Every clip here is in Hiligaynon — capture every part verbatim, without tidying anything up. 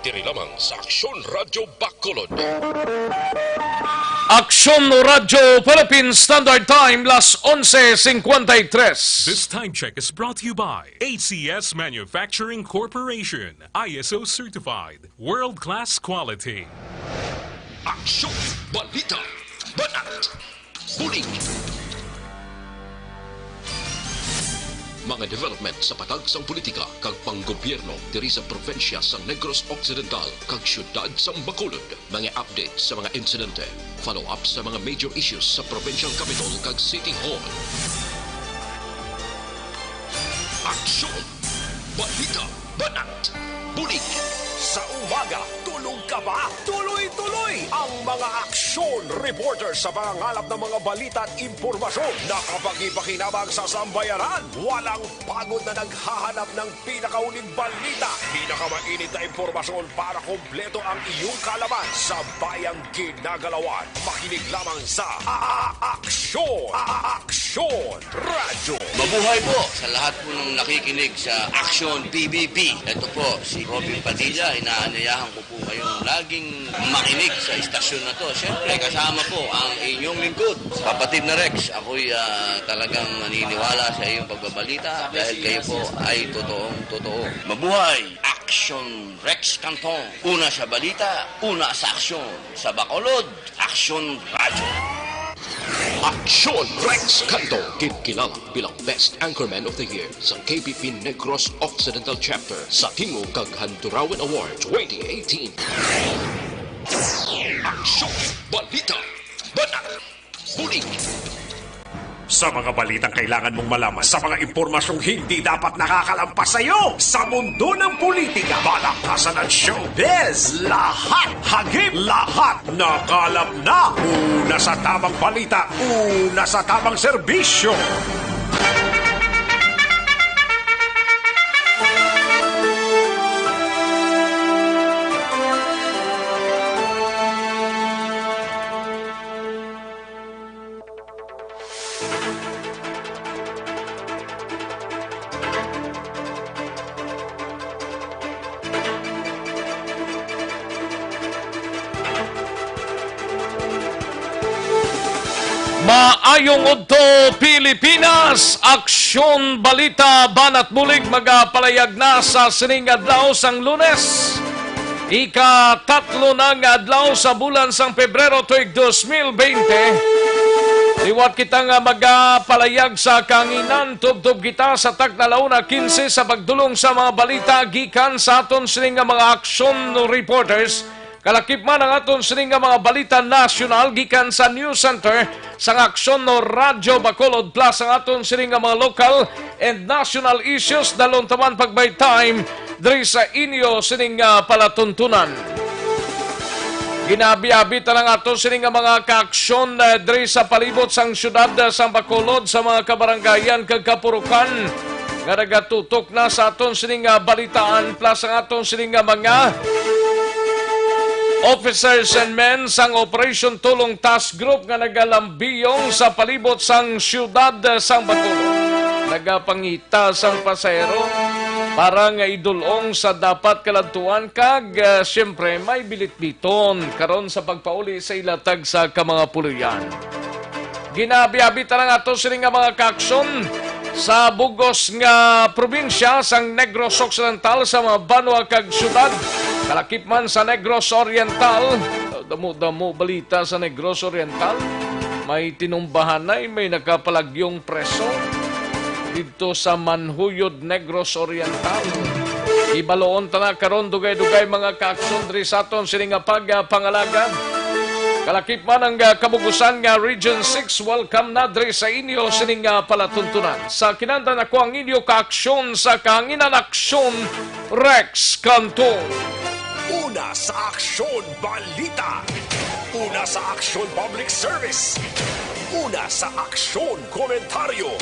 Diri lamang sa Aksyon Radyo Bacolod. Aksyon Radyo Philippine Standard Time, las onse cincuenta y tres. This time check is brought to you by A C S Manufacturing Corporation, I S O certified, world-class quality. Aksyon, balita, banat, bulig. Mga development sa patag sang politika kag panggobyerno diri sa probinsya sang Negros Occidental kag siyudad sang Bacolod. Mga update sa mga insidente, follow-up sa mga major issues sa provincial capital kag city hall. Aksyon! Balita! Banat! Bulig! Sa umaga, tulog ka ba? Tuloy-tuloy ang mga aksyon reporter sa pangangalap ng mga balita at impormasyon na kapagi-pakinabang sa sambayanan. Walang pagod na naghahanap ng pinakauling balita, pinakamainit na impormasyon para kompleto ang iyong kaalaman sa bayang ginagalawan. Makinig lamang sa A-, A-, Aksyon! A-, A-, Aksyon! Radyo. Mabuhay po sa lahat po ng nakikinig sa Aksyon P B P. Ito po si Robin Padilla. Inaanyayahan ko po kayong laging makinig sa istasyon na to. Siyempre, kasama po ang inyong lingkod. Kapatid na Rex, ako'y, ah, talagang naniniwala sa iyong pagbabalita dahil kayo po ay totoong totoo. Mabuhay! Aksyon Rex Cantong. Una sa balita, una sa aksyon. Sa Bacolod, Aksyon Radyo. Aksyon Rex Canto, ginkilala bilang Best Anchorman of the Year sa K P P Negros Occidental Chapter sa Tingog kag Handurawan Award twenty eighteen. Aksyon, balita, banat, bulig. Sa mga balitang kailangan mong malaman, sa mga impormasyong hindi dapat nakakalampas sa iyo, sa mundo ng politika, balakasan at showbiz, lahat hagip, lahat nakalap na. Una sa tamang balita, una sa tamang serbisyo. Maayong udto, Pilipinas! Aksyon, balita, banat bulig magapalayag na sa sining adlaw sang Lunes. Ika-tatlo na nga adlaw sa bulan sang Pebrero tuig dos mil bente. Liwat kita nga magapalayag sa kanginan, tubtob kita sa takna la una quince sa pagdulong sa mga balita gikan sa aton sini nga mga aksyon reporters. Kalakip man ang aton sini nga mga balita nasyonal gikan sa News Center sang Aksyon no Radyo Bacolod, plus ang aton sini nga mga local and national issues. Dalon ta man pagbaytay diri sa inyo sining, ah, palatuntunan. Ginabi-abi ta ang ato sini nga mga kaaksyon, ah, diri sa palibot sang siyudad, ah, sang Bacolod, sa mga kabarangayan kag kapurukan nga nagatutok na sa aton sini nga balitaan, plus ang aton sini nga mga officers and men sang Operation Tulong Task Group nga nagalambiyong sa palibot sang siyudad, ah, sang Bacolod. Nagapangita sang pasahero para nga idul-ong sa dapat kaladtuan kag, ah, siyempre, may bilit-biton karon sa pagpauli sa ila tagsa ka mga puloy-an. Ginabi-abi ta ang ato sini nga mga kaaksyon sa bug-os nga probinsya sang Negros Occidental, sa mga banwa kag siyudad. Kalakip man sa Negros Oriental, damo-damo balita sa Negros Oriental. May tinumbahanay, may nakapalagyong preso didto sa Manjuyod, Negros Oriental. Ibaloon ta na karon dugay-dugay, mga kaaksyon, diri sa aton sini nga pagpangalagad. Kalakip man ang, ah, kabugusan nga Region six, welcome na diri sa inyo sining, ah, palatuntunan. Sa kinahanglan, ako ang inyo kaaksyon sa kahanginan, Aksyon Rex Cantong. Una sa aksyon, balita. Una sa aksyon, public service. Una sa aksyon, komentaryo.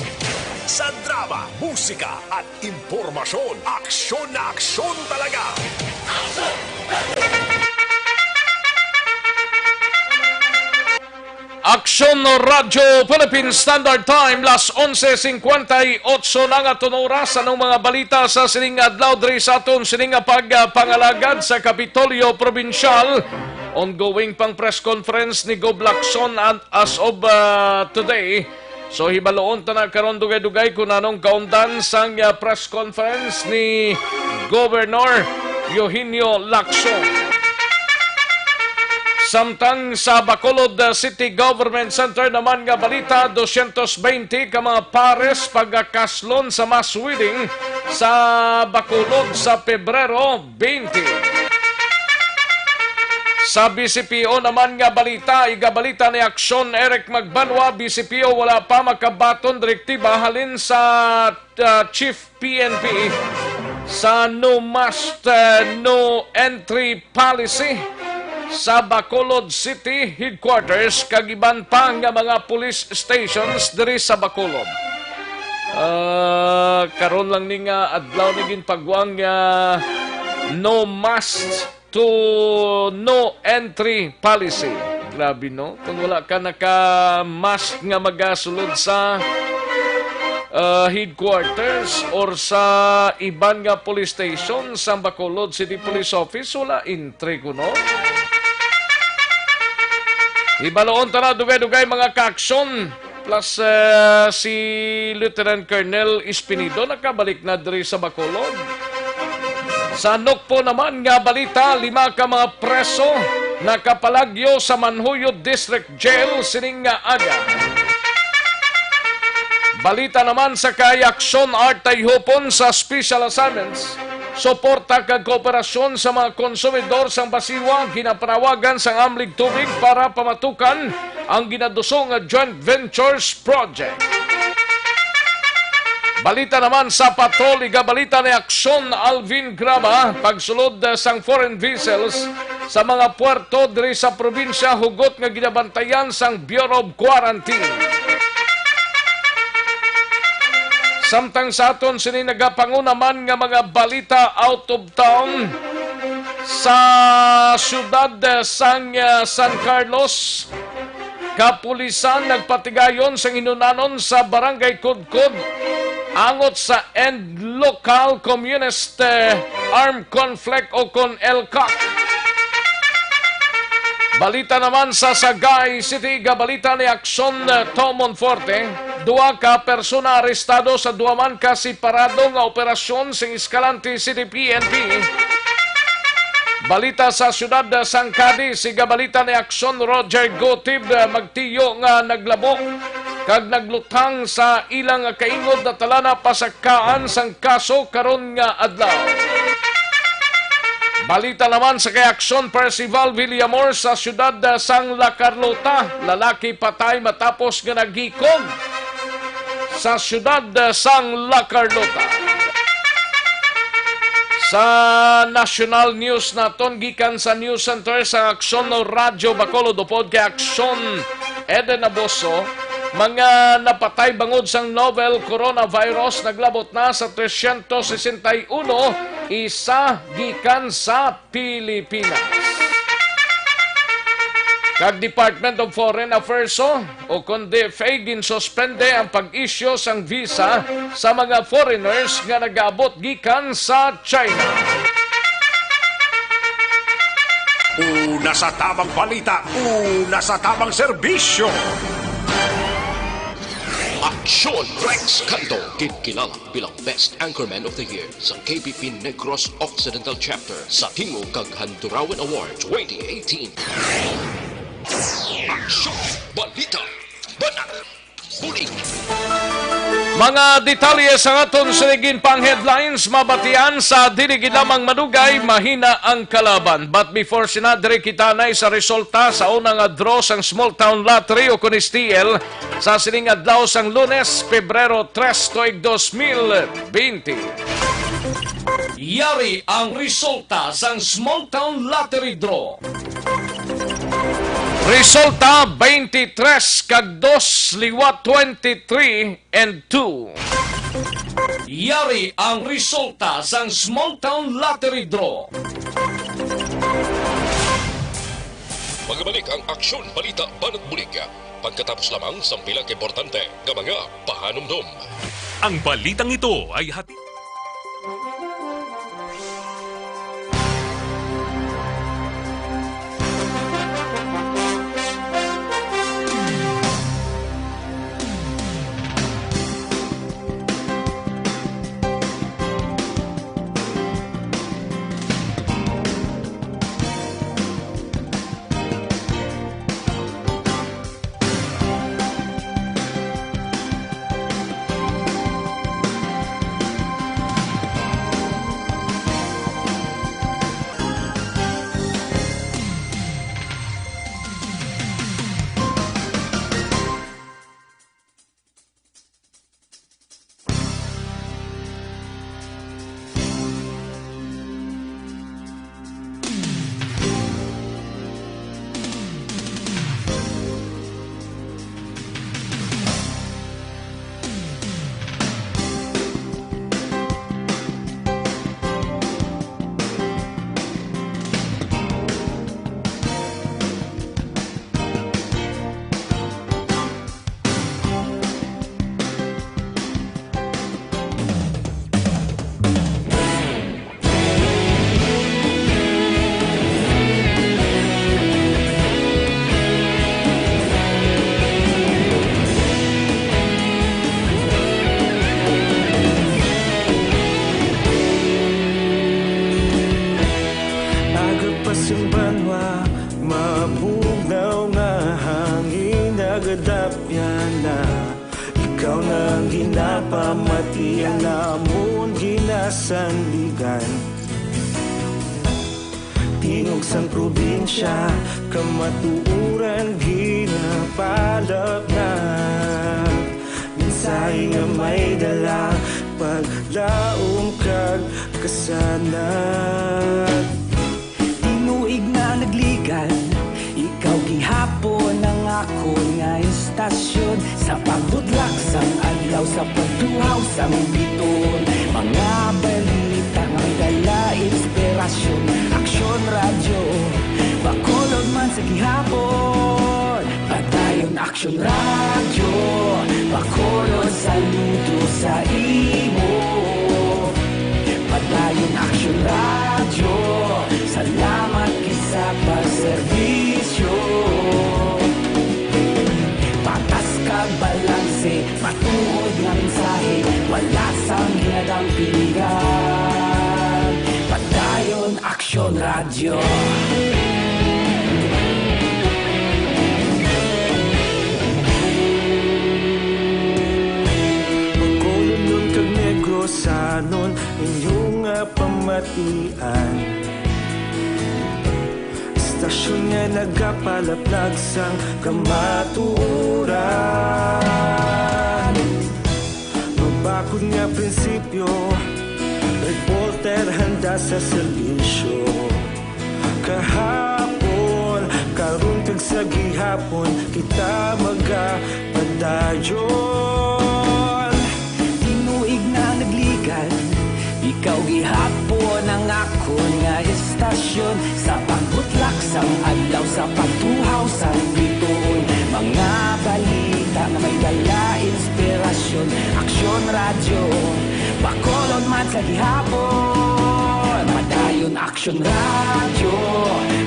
Sa drama, musika, at impormasyon, aksyon na aksyon talaga. Aksyon Radyo Philippine Standard Time, las onse cincuenta y ocho na nga aton oras. Anong mga balita sa sining adlaw diri sa aton sining nga pagpangalagad sa Kapitolyo Probinsyal? Ongoing pang press conference ni Gob Lacson and as of, ah, today. So, hibaloon ta na karon dugay-dugay kung anong kaundan sang, ah, press conference ni Governor Eugenio Lacson. Samtang sa Bacolod, ah, City Government Center naman nga balita, dosyentos baynte ka mga pares pagakaslon sa mass wedding sa Bacolod sa Pebrero twenty. Sa B C P O naman nga balita, igabalita ni Aksyon Eric Magbanwa, B C P O wala pa makabaton direktiba halin sa, ah, Chief P N P sa no mask, ah, no entry policy sa Bacolod City Headquarters kag iban pa nga mga police stations diri sa Bacolod. Ah, karon lang ni nga adlaw ni ginpagwang nga no mask to no entry policy. Grabe, no? Kung wala ka naka-mask nga magasulod sa, ah, headquarters or sa iban nga police station sa Bacolod City Police Office, wala entry kuno. Hibaloon ta na dugay-dugay, mga kaaksyon. Plus, eh, si Lieutenant Colonel Espinido nakabalik na diri sa Bacolod. Sa Nukpo naman nga balita, lima ka mga preso nakapalagyo sa Manjuyod District Jail sining nga aga. Balita naman sa kay Aksyon Art Tayhupon sa special assignments. Suporta kag kooperasyon sa mga konsumidor sang Basiwa ginapanawagan sang Amlig Tubig para pamatukan ang ginaduso nga joint ventures project. Balita naman sa patrol, igabalita ni Aksyon Alvin Graba, pagsulod, eh, sang foreign vessels sa mga puerto diri sa probinsya hugot nga ginabantayan sang Bureau of Quarantine. Samtang sa aton sini nagapanguna man nga mga balita out of town, sa siyudad, eh, sang, eh, San Carlos, kapulisan nagpatigayon sang hinunanon sa Barangay Kudkod angot sa End Local Communist, eh, Armed Conflict o kon ELCOC. Balita naman sa Sagay City, gabalita ni Aksyon, eh, Tom Monforte. Duha ka persona arestado sa duha man ka separado nga operasyon sing Escalante City P N P. Balita sa siyudad sang Cadiz, igabalita ni Aksyon Roger Gotib, eh, magtiyo nga naglabo kag nagluthang sa ilang kaingod na talana pasakaan sang kaso karon nga adlaw. Balita naman sa kay Aksyon Percival Villamor sa siyudad, eh, sang La Carlota, lalaki patay matapos nga nagikog sa siyudad, eh, sang La Carlota. Sa national news naton, gikan sa News Center sa Aksyon Radyo Bacolod upod kay Aksyon Eden Aboso, mga napatay bangod sang novel coronavirus naglabot na sa trescientos sesenta y uno, isa gikan sa Pilipinas. Kag Department of Foreign Affairs, o, o kon D F A, ginsuspende ang pag-issue sang visa sa mga foreigners nga nagaabot gikan sa China. Una sa tamang balita, una sa tamang serbisyo. Aksyon Rex Canto, ginkilala bilang Best Anchorman of the Year sa K B P Negros Occidental Chapter sa Tingog kag Handurawan Award twenty eighteen. Aksyon! Balita! Banat! Bulig! Mga detalye sa aton sining pang headlines mabatian sa dili gid lamang madugay, mahina ang kalaban. But before sina, diri kita na sa resulta sa una nga draw sang Small Town Lottery o kon S T L sa sining adlaw sang Lunes, Pebrero tres, tuig dos mil bente. Yari ang resulta sang Small Town Lottery Draw. Resulta, twenty-three kag dos, liwat twenty-three and two. Yari ang resulta sang Small Town Lottery Draw. Magbalik ang Aksyon Balita Banat Bulig. Pagkatapos lamang sang pila ka importante nga mga pahanumdom. Ang balitang ito ay hatid Aga pa sang banwa, mabugnaw nga hangin, nagadapyan na. Ikaw na ang ginapamati, ang amon ginasandigan. Tingog sang probinsya, kamatuoran ginapalapnag. Mensahe nga may dala, paglaom kag kasanag. Tinuig na nagligad, ikaw gihapon ang akon nga istasyon. Sa pagbutlak sang adlaw, sa pagtuhaw sang bituon, mga balita nga may dala inspirasyon. Aksyon Radyo, Bacolod man sa gihapon. Padayon Aksyon Radyo, Bacolod, saludo sa imo. Padayon Aksyon Radyo, salamat gid sa pagserbisyo. Patas kag balanse, matuod nga mensahe, wala sang ginadampingan. Padayon Aksyon Radyo. Bacolodnon kag Negrosanon, inyo nga pamatian. Istasyon nga nagapalaplag sang kamatuoran. Mabakod nga prinsipyo, reporter handa sa serbisyo. Kahapon, karon kag sa gihapon, kita magapadayon. Tinuig na nagligad, ikaw gihapon ang akon nga istasyon. Sa pagbutlak sang adlaw, sa pagtuhaw sang bituon, mga balita nga may dala inspirasyon. Aksyon Radyo, Bacolod man sa gihapon. Padayon Aksyon Radyo,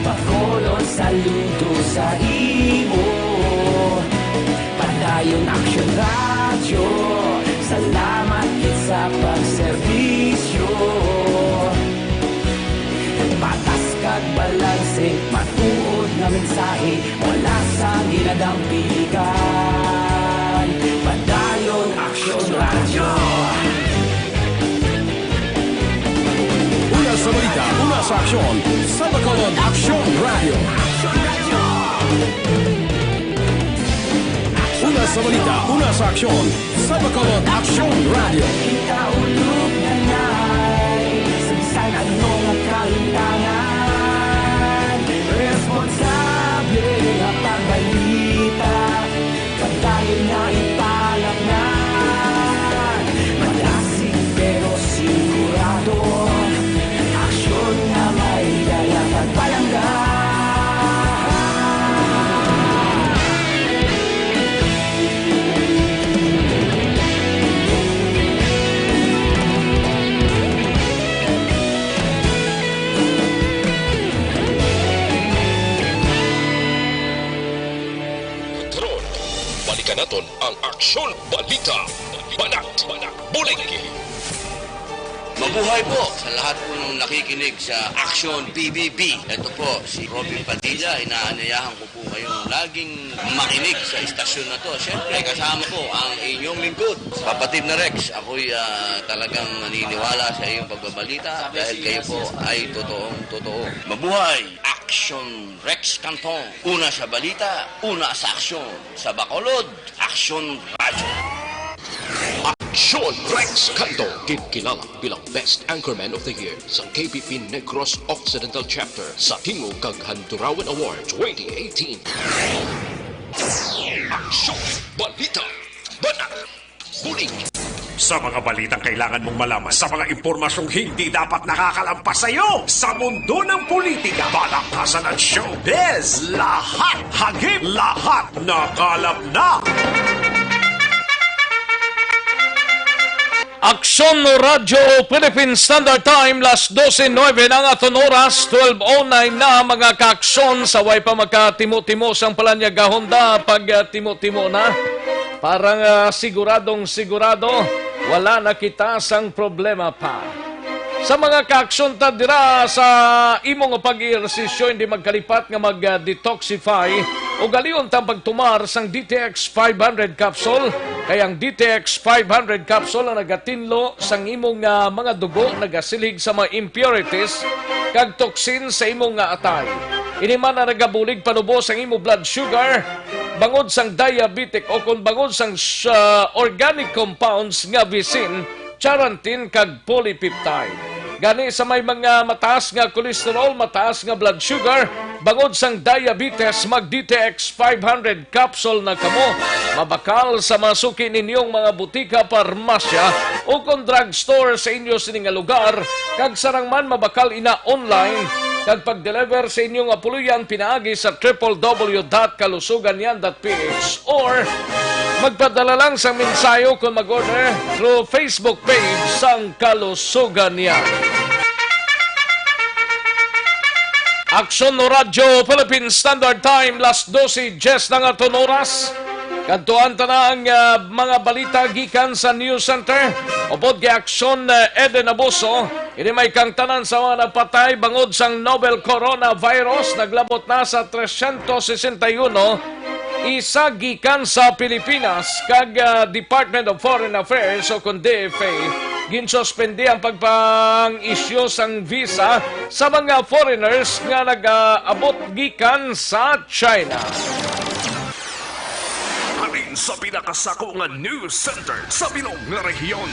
Bacolod, saludo sa imo. Padayon Aksyon Radyo, salamat gid sa pagserbisyo. Patas kag balanse, matuod nga mensahe, wala sang ginadampingan. Padayon Aksyon Radyo. Una sa balita, una sa aksyon, sa Bacolod Aksyon Radyo. Una sa balita, una sa aksyon, sa Bacolod Aksyon Radyo. Kita ulog na nai, sa bisan ano nga kalintangan, responsable nga pagbalita. Padayon nga ipalapngan, madasig pero sigurado, aksyon nga may dala pagpalangga. Ang Aksyon Balita, Banat, Bulig. Mabuhay po sa lahat po ng nakikinig sa Aksyon P B B. Ito po si Robin Padilla. Inaanyayahan ko po kayong laging makinig sa istasyon na to. Siyempre, kasama po ang inyong lingkod, Papa Tim na Rex. Ako'y, ah, talagang naniniwala sa iyong pagbabalita dahil kayo po ay totoong totoo. Mabuhay! Aksyon Rex Canton. Una sa balita, una sa aksyon. Sa Bacolod, Aksyon Radyo. Aksyon Rex Canton, ginkilala bilang Best Anchorman of the Year sa K P P Negros Occidental Chapter sa Tingog kag Handurawan Award twenty eighteen. Aksyon, balita, banat, bulig. Sa mga balitang kailangan mong malaman, sa mga impormasyong hindi dapat nakakalampas sa iyo, sa mundo ng politika, palakasan at showbiz, lahat hagip, lahat nakalap na. Aksyon Radyo Philippine Standard Time, las dose nuebe na ang aton oras, twelve oh nine na, mga kaaksyon. Sa way pa magkatimo-timo sang palanyagahon da, pagtimo-timo na. Para nga siguradong sigurado, wala na kita sang problema pa. Sa mga kaaksyon ta dira, sa imo nga pag-ehersisyo, hindi magkalipat nga mag-detoxify o galion ta ang pagtumar sang D T X five hundred capsule, kay ang D T X five hundred capsule ang nagatinlo sang imong, ah, mga dugo, nagasilhig sa mga impurities kag toxin sa imong, ah, atay. Ini man ang nagabulig panubo sang imo blood sugar, bangod sang diabetic o kon bangod sang, ah, organic compounds nga visin, charantin, kag polypeptide. Gani, sa may mga mataas nga cholesterol, mataas nga blood sugar, bangod sang diabetes, mag D T X five hundred capsule na kamo. Mabakal sa mga suki ninyong mga butika, parmasya, o kon drugstore sa inyo sini nga lugar, kag sarang man mabakal ina online, kag pag-deliver sa inyo nga puloy-an pinaagi sa triple W dot kalusugan yan dot P H, or magpadala lang sang mensahe kon mag-order through Facebook page sang Kalusugan Yan. Aksyon Radyo Philippine Standard Time, las dose diez na nga aton oras. Kadtuan ta na ang, ah, mga balita gikan sa News Center. Upod kay Aksyon, ah, Eden Abuso, ini may kangtanan sa mga napatay bangod sang novel coronavirus, naglabot na sa trescientos sesenta y uno, isa gikan sa Pilipinas, kag, ah, Department of Foreign Affairs o kon D F A, ginsuspende ang pagpang-issue sang visa sa mga foreigners nga nag-aabot gikan sa China. Halin sa pinakasako nga news center sa bilog nga rehiyon.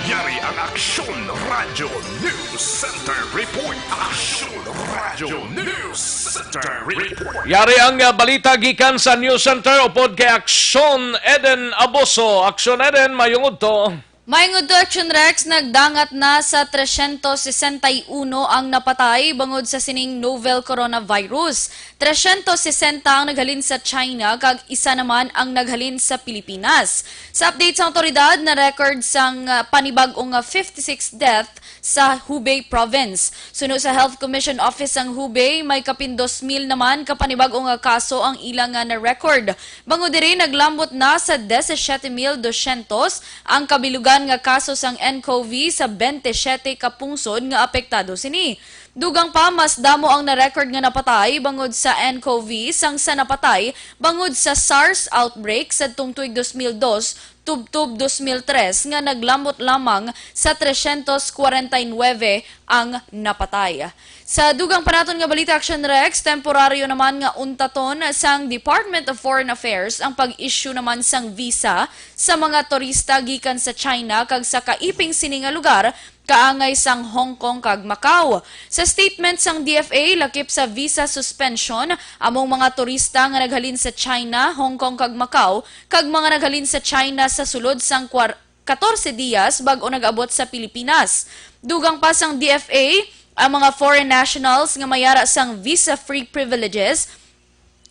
Yari ang Aksyon Radyo News Center Report. Aksyon Radyo News Center Report. Yari ang, ah, balita gikan sa News Center upod kay Aksyon Eden Abuso. Aksyon Eden, mayong udto. Maayong udto, Action Rex. Nagdangat na sa trescientos sesenta y uno ang napatay bangod sa sining novel coronavirus. Trescientos sesenta ang naghalin sa China, kag isa naman ang naghalin sa Pilipinas. Sa update sa awtoridad, na-record sang, ah, panibag-o nga fifty-six death sa Hubei Province. Suno sa Health Commission Office sang Hubei, may kapin dos mil naman ka panibag-o nga kaso ang ila nga na-record. Bangod diri, naglambot na sa disisiete mil dosyentos ang kabilugan nga kaso sang N C O V sa bente siyete ka pungsod nga apektado sini. Dugang pa, mas damo ang na-record nga napatay bangod sa N C O V sang sa napatay bangod sa SARS outbreak sadtong tuig dos mil dos, tubtob dos mil tres, nga naglambot lamang sa trescientos kwarenta y nuebe ang napatay. Sa dugang pa naton nga balita, Action Rex, temporaryo naman nga untaton sang Department of Foreign Affairs ang pag-issue naman sang visa sa mga turista gikan sa China kag sa kaiping sini nga lugar, kaangay sang Hong Kong kag Macau. Sa statement sang D F A, lakip sa visa suspension among mga turista nga naghalin sa China, Hong Kong kag Macau, kag mga naghalin sa China sa sulod sang kwar-, katorse dias bag-o nag-abot sa Pilipinas. Dugang pa sang D F A, ang mga foreign nationals nga may ara sang visa-free privileges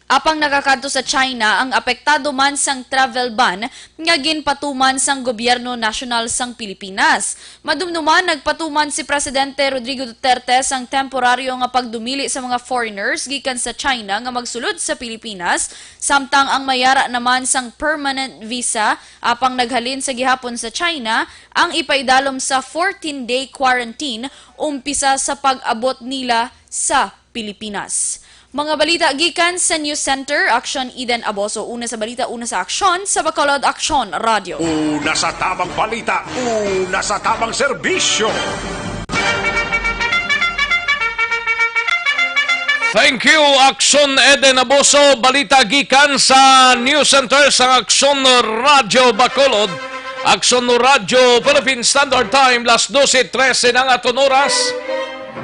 Apang nakakadto sa China ang apektado man sang travel ban nga ginpatuman sang gobyerno nasyonal sang Pilipinas. Madumduman, nagpatuman si Presidente Rodrigo Duterte sang temporaryo nga pagdumili sa mga foreigners gikan sa China nga magsulod sa Pilipinas, samtang ang may ara naman sang permanent visa, apang naghalin sa gihapon sa China, ang ipaidalom sa fourteen-day quarantine umpisa sa pag-abot nila sa Pilipinas. Mga balita gikan sa News Center, Aksyon Eden Aboso. Una sa balita, una sa aksyon, sa Bacolod Aksyon Radio. Una sa tamang balita, una sa tamang serbisyo. Thank you, Aksyon Eden Aboso. Balita gikan sa News Center sang Aksyon Radio Bacolod. Aksyon Radio Philippine Standard Time, las dose trese na ang aton oras.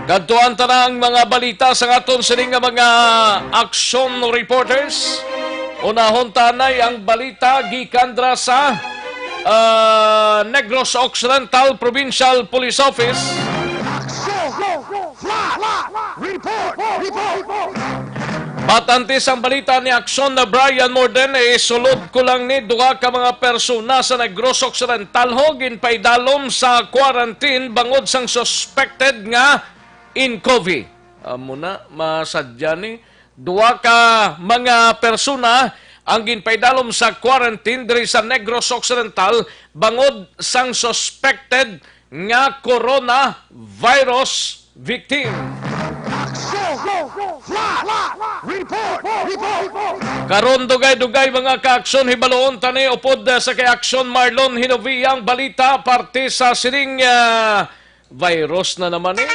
Kadtuan ta na ang mga balita sang aton sini nga mga action reporters. Unahon ta anay ang balita gikan dra sa, ah, Negros Occidental Provincial Police Office. Action! Flash! Report! Report! Batanti sang balita ni Aksyon na Brian Morden, eh, isulod ko lang ni duha ka mga persona sa Negros Occidental ho ginpaidalom sa quarantine bangod sang suspected nga ncov. Amo na, masadya ni. Duha ka mga persona ang ginpaidalom sa quarantine diri sa Negros Occidental bangod sang suspected nga coronavirus victim. Action! Flash! Report! Report! Karon, dugay-dugay, mga ka-aksyon, hibaluon ta ni upod, uh, sa kay Aksyon Marlon Hinovia ang balita parte sa sining, uh, virus na naman, eh.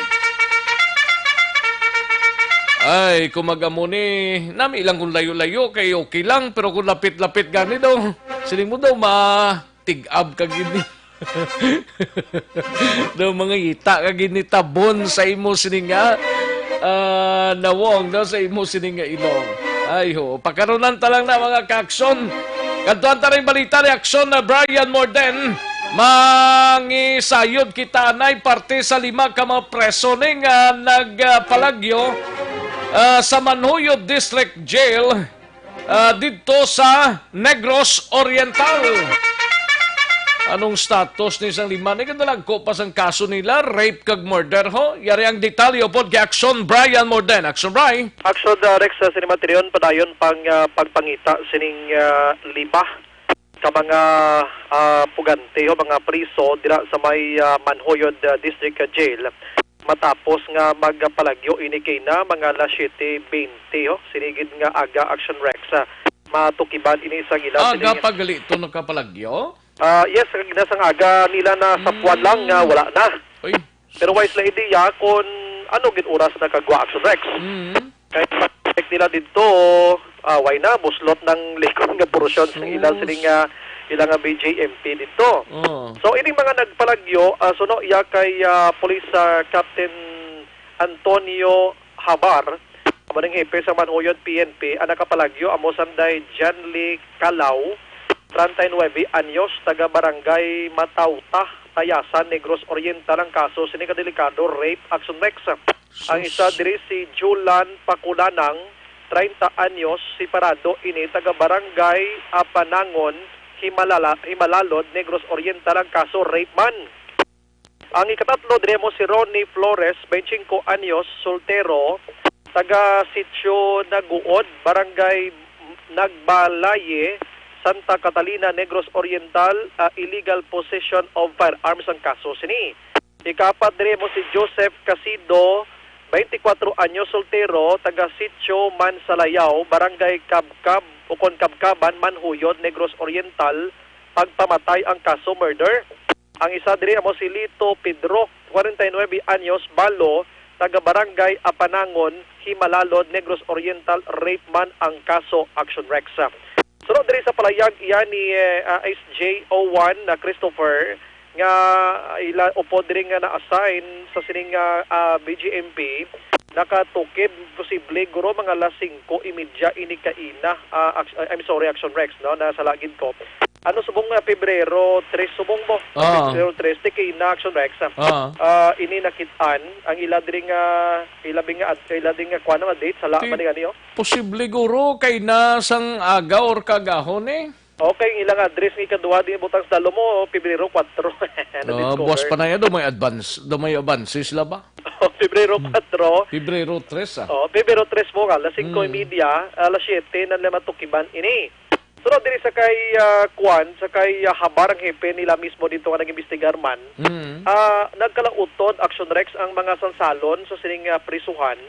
Ay, kung mag-amo ni, nami lang kung layo-layo, kay okay lang, pero kung lapit-lapit gani daw, siling mo daw, matig-ab ka gini. Daw mga ita ka gini tabon sa imo sini nga, ah, nawong, no, sa imo sini nga ilong. Ay, ho, pakarunan ta lang na, mga ka-aksyon. Kadtuan ta rin balita ni Aksyon na Brian Morden. Mangisayod kita anay parte sa lima ka mga preso ni nga nagpalagyo, ah, sa Manjoyo District Jail, ah, didto sa Negros Oriental. Anong status ni sang lima ni? Kadalagko pa sang kaso nila, rape kag murder, ho. Yari ang detalye upod kay Aksyon Brian Morden. Aksyon, Bri. Aksyon, ah, Rex, sa sini materion, padayon pang, ah, pagpangita sining, ah, lima ka mga, ah, pugante o mga priso dira sa may, ah, Manjoyo, ah, District, ah, Jail, matapos nga magpalagyo ini kay na mga alas siyete bente, oh, sini gid nga aga, Action Rex, ah, matukiban ini sa ila. Aga sini pa gali to nakapalagyo? Ah, yes, nasa nga aga nila na sa puwan lang nga wala na. Uy. Pero wala sila ideya kung ano gid oras nakagwa, Action Rex. Mm. Kay check nila didto, ah, wala na, buslot ng likod nga portion sa ila, sus, sini nga ila nga B J M P didto. Oh. So, ining mga nagpalagyo, ah, suno iya kay, ah, Police, ah, Captain Antonio Habar, amo ning hepe sa Manjoyo P N P, ang nakapalagyo amo sanday Janly Calao, treinta y nueve anyos, taga Barangay Matauta, Tayasan, Negros Oriental ang kaso sini ka delikado, rape, Action Rex. Ang isa diri si Julan Pakulanang, treinta anyos, separado ini, taga Barangay Apanangon, Himalala-, Himalalod, Negros Oriental ang kaso, rape man. Ang ikatatlo diri mo si Ronnie Flores, twenty-five anyos, soltero, taga Sitio Naguod, Barangay Nagbalaye, Santa Catalina, Negros Oriental, ah, illegal possession of firearms ang kaso sini. Ikapat diri mo si Joseph Casido, twenty-four anyos, soltero, taga Sitio Mansalayao, Barangay Kabkab, ukon Kabkaban, Manjuyod, Negros Oriental, pagpamatay ang kaso, murder. Ang isa diri amo si Lito Pedro, kwarenta y nuebe anyos, balo, taga Barangay Apanangon, Himalalod, Negros Oriental, rape man ang kaso, Action Rex. Sunod diri sa palayag iya ni, eh, ah, S J O one na Christopher nga ila upod diri nga na-assign sa sining, ah, ah, B J M P, nakatukib posible guro mga alas singko y media ini kaina, ah, Ax-, I'm sorry, Action Rex, no, nasala gid ko. Ano subong nga Pebrero tres subong mo? Ah. Pebrero tres, di kay na Action Rex, ah. Ah. Ah, ini nakit-an ang ila diri nga, ila bi nga ad-, ila diri nga kuwan nga date, sala Ti-, man ni gani, oh. Posible guro kay na sang aga or kagahon, eh. Okay, ang ilang address nga ikaduha di butang sa dalo mo, Pebrero kuwatro. Ah, buwas Nadiscover. pa na yan, do may advance, do may advance sila ba? Oh, Pebrero Hmm. kuwatro. Pebrero tres, ah. Oh, Pebrero tres mo nga, alas singko y Hmm. media, alas siyete na nila matukiban ini. Sunod diri sa kay, ah, kuwan, sa kay, ah, Habar, ang hepe nila mismo dito nga nag-imbestigar man, Hmm. ah, nagkalautod, Action Rex, ang mga sansalon sa sining, ah, prisuhan.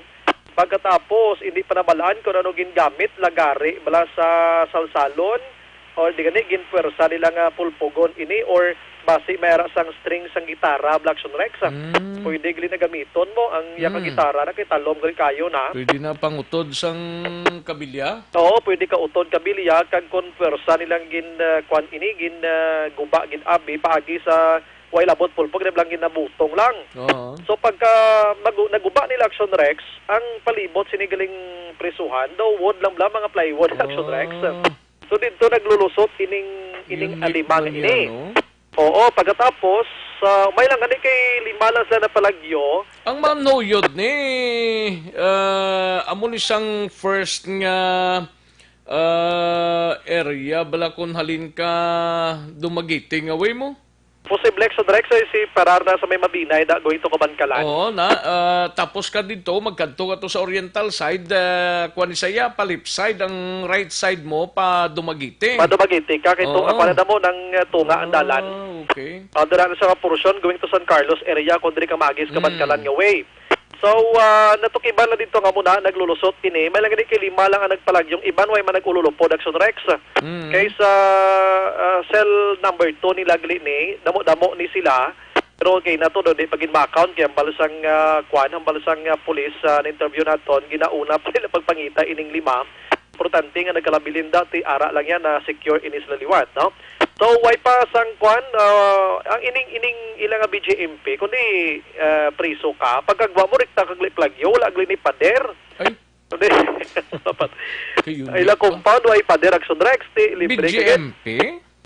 Pagkatapos, hindi pa nabalaan kung ano gingamit, lagari bala sa salsalon, or di gani, ginpwersa nila nga pulpugon ini, or basi may ara sang string sang gitara, bala, Action Rex. Mm. Pwede gali na gamiton mo ang iya ka Mm. gitara na kay talom gali kayo na. Pwede na pangutod sang kabilya? Oo, pwede ka utod kabilya kag kon pwersa nilang gin, ah, kwan ini, gin, ah, guba, gin abi, paagi sa way labot pulpog, na lang ginabutong lang. Oo. So pagka magu-, naguba nila Action Rex, ang palibot sini galing prisuhan, daw wood lang bala, mga plywood, Action Rex. Ah. So didto naglulusot ining, ining Yung alima nga lipman niya, ini. no? Oo, pagkatapos, sa may lang gani kay lima lang sila napalagyo. Ang manuyod ni, ah, amo ni sang first nga, ah, area bala kun halin ka Dumaguete nga way mo? Posible, Action Rex, ay si parar na sa may Mabinay, da, going to Kabankalan. Oo, na, ah, tapos ka dito, magkadto ka to sa oriental side, ah, kuwan ni saya, pa left side, ang right side mo, pa Dumaguete. Pa Dumaguete ka, kay to, Oo. ako na mo, nang, ah, tunga ang dalan. Ah, okay. Ah, dira na sa mga porsyon, going to San Carlos area, kung diri ka maagis, Mm. Kabankalan nga way. So, ah, natukiban na dito nga muna, naglulusot ini. May lang gani kay lima lang ang nagpalagyong iban, way man nag-ululupod, Action Rex. Mm. Kay sa, ah, cell number two nila gali ni, damo-damo ni sila. Pero kay nato do, di pa gid ma-count, kay ang balsang, ah, kwan, ang balsang, ah, pulis, ah, na-interview naton, ginauna pa nila pagpangita ining lima. Importante nga nagkalabilin dati, ara lang yan na secure ini sila liwat, no? So, way pa sang kwan, ah, ang ining, ining ilang nga B J M P, kundi, ah, priso ka, pagkagwa mo, rekta kag plagyo, wala gali ni pader. Ay. Kundi, dapat, Kayo ay, ni la pa. compound, way pader, Action Rex, ti, libre ka gid. B J M P?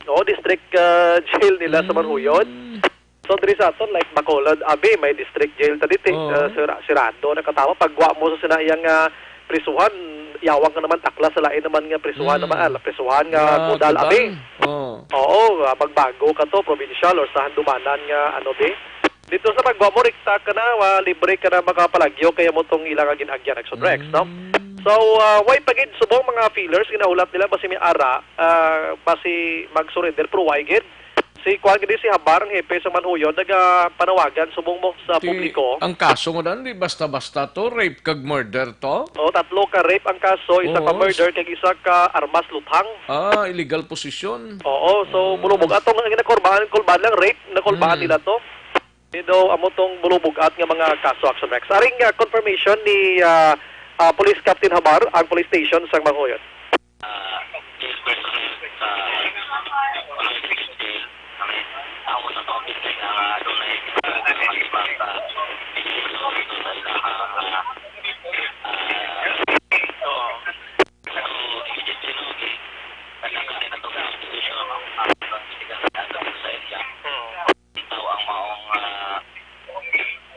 Oo, district, ah, jail nila sa Mm. Manhuyon. So, diri sa aton, like, Bacolod, abi, may district jail ta dito, eh. Oo. Ah, sira-, sirado na katama. Pagwa mo sa sina iyang, ah, prisuhan, yawang ka naman, takla sa lain naman nga prisuhan Mm. naman, ah, prisuhan nga Ah, Godal, Godal. abi. Oo. Oo, ah, magbago ka to, provincial or sa handumanan nga, ano, be. Dito sa pagwa mo, rekta ka na, wa, libre ka na makapalagyo, kaya mo tong ilang nga gin-agyan, Action Rex, no? Mm. So, ah, way pa gid subong mga feelers, ginahulat nila, basi may ara, ah, basi mag-surrender, pero way gid. Si Kuan gid, si Habar, ang hepe sa Manhuyon, nagapanawagan subong mo sa Ti, publiko. Ang kaso nga dan, di basta-basta to, rape kag murder to? O, tatlo ka rape ang kaso, isa ka Oo, murder, s- kag isa ka armas luthang. Ah, illegal possession. Oo, so, Ah. bulubog. Atong ang nakulbaan, kulbaan lang, rape, nakulbaan Mm. nila to. Pero amo tong bulubugat nga mga kaso, Action Rex. Aring, ah, confirmation ni, ah, ah, Police Captain Habar, ang police station sa Manhuyon. Ah, jail personnel sa Manila District Jail. Kami, ako sa topic kay nga adunay mga lima ka individual dito sa ilaha nga, ah, so, immediately, no, gi-, nagkakaroon na to sa position, no? Ang investigasyon sa area. Ikaw ang maong, ah,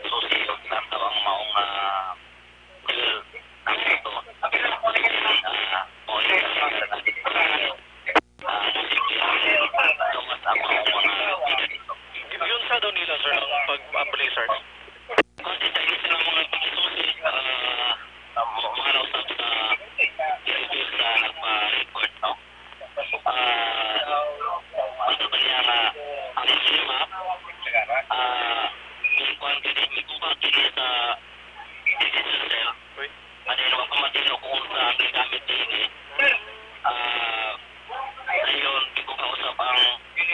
susi o ikaw ang maong, ah, ang ito. Ah, o ikaw ang, ah, posible. Ikaw ang maong mga dito. Yun sa daw nila, sir, ang pag-apply, sir? Kasi sa isa ng mga pagkasusi, ah, ah, mga nausap sa civil sa nagpa-report, no? Ah, ano ba niya nga ang lima, ah, may kuwan kini, may kuwan kini sa digital cell. Ano yun, wa pa matino kung unsa ang gamit niya ini. Ah, ayun, di ko kausap ang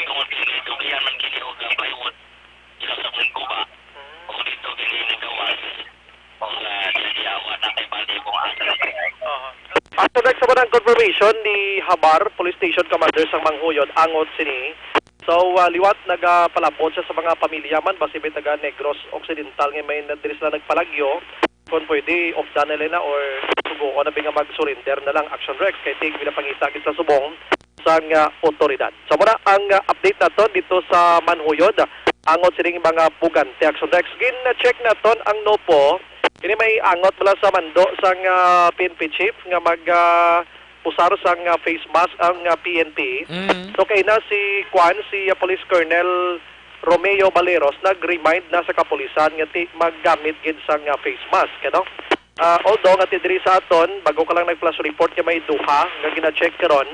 tungod kini, dugayan man kini og, ah, plywood. Sila sa mong guba, o dito kini nagawas, o nga diya-diya, wa na kay bali kung asa na kay. Aha. Ato next naman ang confirmation ni Habar, Police Station Commander sang Manhuyon, angot sini. So, ah, liwat nagapalabot siya sa mga pamilya man, basi may taga Negros Occidental nga may na-, diri sila nagpalagyo. Kung pwede, opdan na lang na or suguon na bi nga mag-surrender na lang, Action Rex, kay tig pinapangita gid sa subong. sang, ah, otoridad. So, muna ang, ah, update naton dito sa Manhuyod, angot sining mga bugante. Action Rex, gin-check naton ang NOPO. Kini may angot bala sa mando sang, ah, P N P chief nga mag, ah, usar sang, ah, face mask ang, ah, P N P. Mm. So, kay na si Kwan, si, ah, Police Colonel Romeo Baleros nag-remind na sa kapulisan nga ti maggamit gid sang, ah, face mask, ano? Ah, although nga ti diri sa aton, bago ka lang nag-flash report nga may duha nga gina-check karon.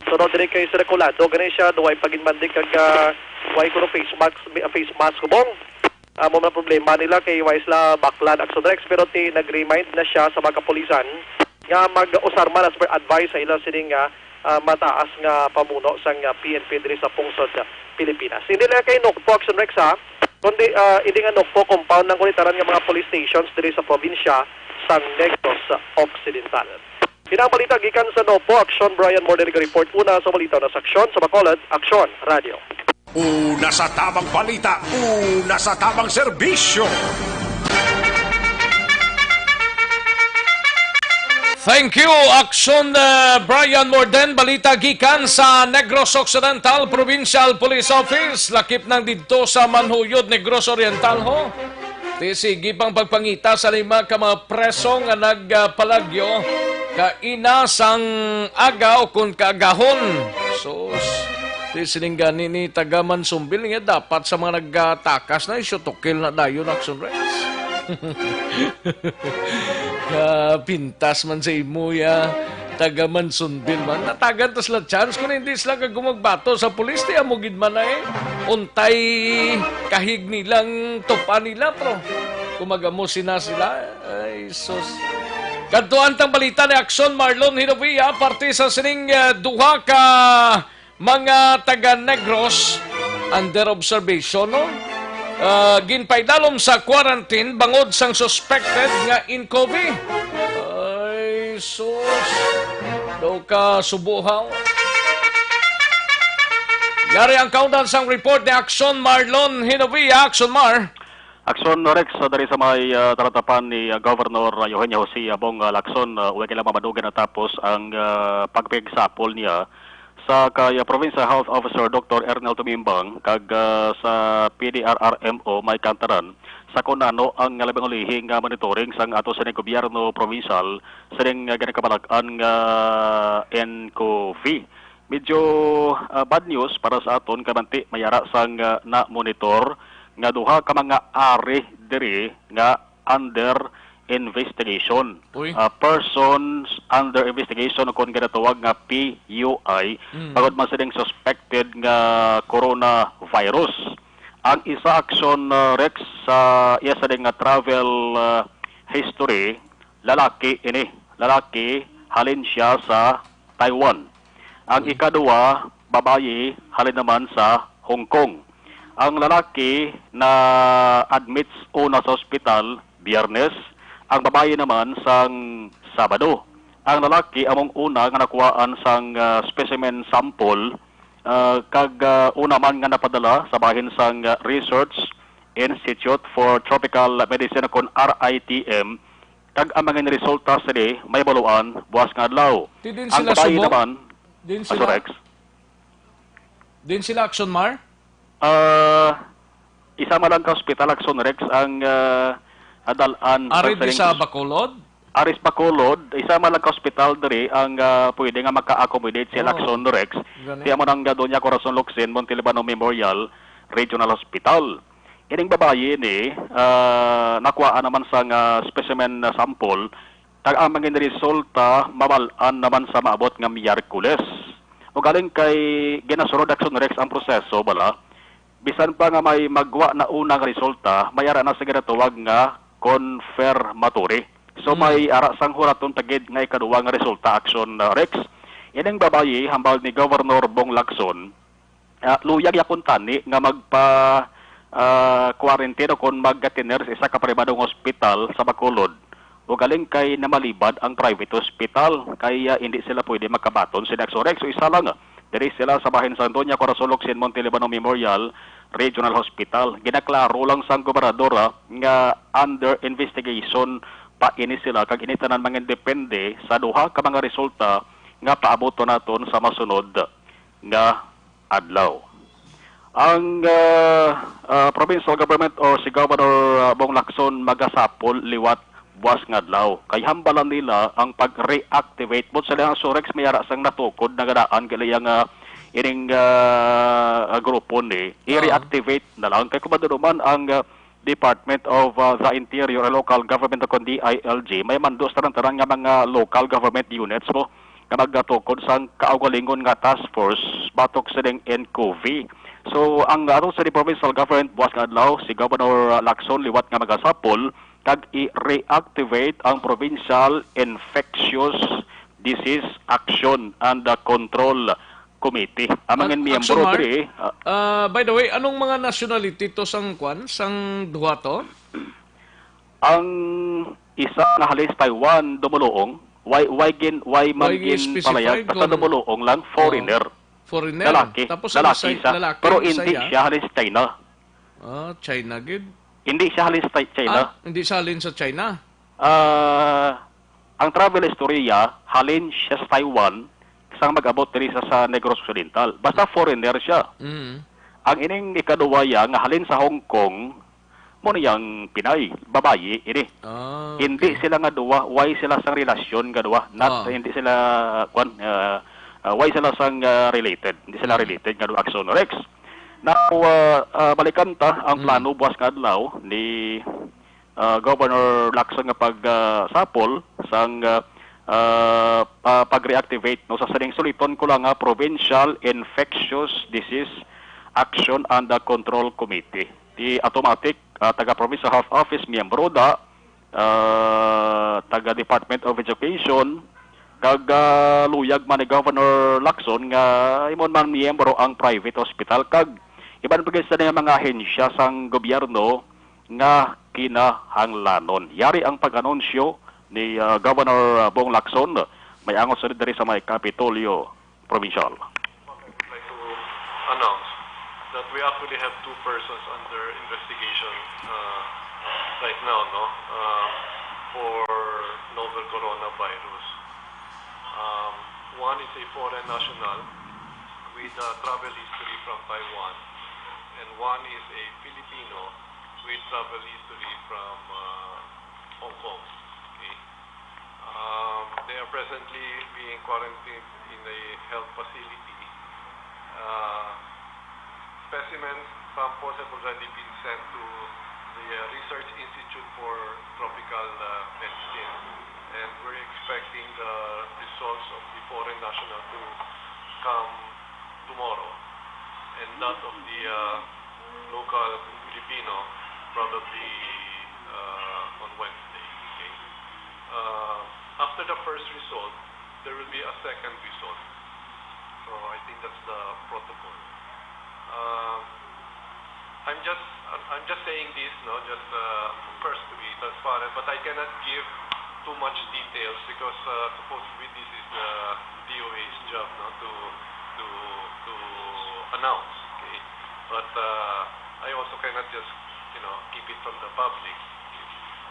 Sunod diri kay Circulado, gani siya, duway paginmandi kag, ah, way kuno face mask, face mask, Bong. Amo man ang problema nila kay way sila baklan, Action Rex, pero ti nag-remind na siya sa mga kapulisan nga mag-usar man as per advice sa ila sining nga, ah, mataas nga pamuno sang, ah, P N P diri sa pungsod, ah, Pilipinas. Hindi lang kay NOPO, Action Rex, ha, kundi, ah, hindi nga NOPO compound ang kunitanan nga mga police stations diri sa probinsya sang Negros Occidental. Pinang balita gikan sa NOPO, Action Brian Morderega report una sa balita na sa Aksyon sa Bacolod, Aksyon Radio. Una sa tamang balita, una sa tamang serbisyo. Thank you, Action, uh, Brian Morden. Balita gikan sa Negros Occidental Provincial Police Office. Lakip nang didto sa Manhuyod, Negros Oriental, ho. Ti sige pang pagpangita sa lima ka mga preso nga nagpalagyo kaina sang aga o kon kaagahon. Sus, ti sining gani ni taga Mansonville nga dapat sa mga nagatakas na, i-shoot to kill na dayon, Action Rex. Kapintas man sa imo, ya. Taga Mansonville man. Natagan ta sila chance kung hindi sila kag gumagbato sa pulis, ti amo gid man na eh. Untay kahig nilang tupa nila, pero kung mag-amo sina sila, ay sus. Kadtuan tang balita ni Action Marlon Hinovia, parte sa sining, eh, duha ka mga taga Negros under observation, no? Ah, ginpaidalom sa quarantine bangod sang suspected nga ncov. Ay, sus. Daw ka subuhaw. Yari ang kaundan sang report ni Action Marlon Hinovia. Action Mar. Action Rex, ah, diri sa may, ah, talatapan ni, ah, Governor, ah, Eugenio Jose Abong, ah, Lacson, ah, uwi kailang mamadugay natapos ang, ah, pagpigsapol niya sa kay, ah, Provincial Health Officer Doktor Ernel Tumimbang kag, ah, sa P D R R M O may kantaran sa kun ano ang labing ulihi nga monitoring sang ato sa gobyerno probinsyal sa ning, ah, ginakabalak-an nga ncov. Medyo, ah, bad news para sa aton kay manti may ara sang, ah, na-monitor nga duha ka mga ari diri nga under investigation. Uy. Ah, persons under investigation o kon ginatawag nga P U I, mm, bangod man sining suspected nga coronavirus. Ang isa, Action, ah, Rex, sa iya sining nga travel, ah, history, lalaki ini. Lalaki, halin siya sa Taiwan. Ang, hmm, ikaduha, babayi, halin naman sa Hong Kong. Ang lalaki na-admit una sa ospital Biyernes, ang babayi naman sang Sabado. Ang lalaki among una nga nakuhaan sang, ah, specimen sample, ah, kag, ah, una man nga napadala sa bahin sang, ah, Research Institute for Tropical Medicine, kon R I T M, kag ang mga resulta sini mahibaluan buwas nga adlaw. Ti din sila subong? Ang babayi naman, din sila, Action Rex. Din sila, Action Mar? Ah, isa man lang ka ospital, Action Rex, ang, ah, adal-an. Ari sa di sa Bacolod? Ari sa Bacolod, isa man lang ka ospital diri ang, ah, pwede nga maka-accommodate sa, oh, Action Rex. Gani. Ti amo nang, ah, Doña Corazon Locsin Montelibano Memorial Regional Hospital. Ining babayi ni, ah, nakuha naman sang, ah, specimen na sample, kag ang mga resulta mabal-an naman sa maabot nga Miyerkules. Ugaling kay ginasunod, Action Rex, ang proseso bala, bisan pa nga may magwa na una nga resulta, may ara na sa ginatawag nga confirmatory. So, mm, may ara sang huraton ta gid nga ikaduwa nga resulta, Action, uh, Rex. Ining babayi, hambal ni Governor Bong Lacson, ah, luyag ya kuntani nga magpa, ah, quarantine o kon mag-tiner sa isa ka pribadong ospital sa Bacolod. Ugaling kay namalibad ang private hospital, kay, ah, hindi sila pwede makabaton sa Action Rex. So, isa lang, ah, diri sila sa bahin sang Doña Corazon Locsin Montelibano Memorial Regional Hospital. Ginaklaro lang sang gobernadora nga under investigation pa ini sila, kag ini tanan mangindepende sa duha ka mga resulta nga paabuton naton sa masunod. nga adlaw. Ang, ah, ah, provincial government o si Governor, ah, Bong Lacson magasapol liwat buwas nga adlaw. Kay hambalan nila ang pag-reactivate. But sa ilang Surex, may ara sang natukod na gadaan kay iya nga ining, ah, ah, grupo ni, Oo. I-reactivate na lang. Kay kung maduduman ang, ah, Department of, ah, the Interior and Local Government o kon D I L G, may mando sa tanan-tanan nga mga local government units mo nga magatukod sang kaugalingon nga task force batok sining N C O V I. So, ang ato sa provincial government buwas nga adlaw, si Governor Lacson liwat nga magasapol kag i-reactivate ang Provincial Infectious Disease Action and, uh, Control Committee. Ang mga An-, miyembro Action Mark? diri, ah, Ah, by the way, anong mga nationality to sang kwan, sang duha to? Ang isa nga halin sa Taiwan, dumuluong, why, why gin, why man Why gin gin-specify palayag? Basta kung dumuluong lang, Oh. foreigner. Foreigner. Lalaki. Tapos ang Lalaki isa, siya. lalaki Pero isa hindi siya. siya halin sa China. Ah, China gid. Hindi siya halin sa Ti-, China. Ah, hindi siya halin sa China? Ah, ang travel history niya, halin siya sa Taiwan, sang mag-abot diri sa, sa Negros Occidental. Basta foreigner siya. Mm. Ang ining ikaduwa ya, nga halin sa Hong Kong, mo niyang Pinay, babayi ini. Ah, Hindi okay. sila nga duwa, why sila sang relasyon nga duwa? Not, Ah. hindi sila, kwan, ah, ah, why sila sang, ah, related? Hindi sila Mm. related nga duwa, Action Rex. Now, ah, ah, balikan ta ang Mm. plano buwas nga adlaw ni, ah, Governor Lacson nga pag, ah, sapol sang, ah, ah, pa-, pag-reactivate, no, sa sining suliton ko lang nga Provincial Infectious Disease Action and, ah, Control Committee. Di automatic, ah, taga Provincial Health Office, miyembro da, ah, taga Department of Education, kag, ah, luyag man ni Governor Lacson nga imo man miyembro ang private hospital kag iban pa gid sa mga ahensya sang gobyerno nga kinahanglanon. Yari ang pag-anunsyo ni, ah, Governor Bong Lacson, may angot sa diri sa may Kapitolyo Provincial. I would like to announce that we actually have two persons under investigation, uh, right now, no, uh, for novel coronavirus. Um, one is a foreign national with, uh, travel history from Taiwan, and one is a Filipino with travel history from, uh, Hong Kong. Okay. Um, they are presently being quarantined in a health facility. Uh, specimen samples have already been sent to the, uh, Research Institute for Tropical, uh, Medicine, and we're expecting the results of the foreign national to come tomorrow, and that of the, uh, local Filipino probably, uh, on Wednesday. Okay? Uh, after the first result, there will be a second result. So I think that's the protocol. Uh, I'm just, I'm, I'm just saying this, no, just, uh, first to be transparent, but I cannot give too much details because, uh, supposedly this is the D O A's job, no, to, to, to announce. Okay, but, uh, I also cannot just, you know, keep it from the public.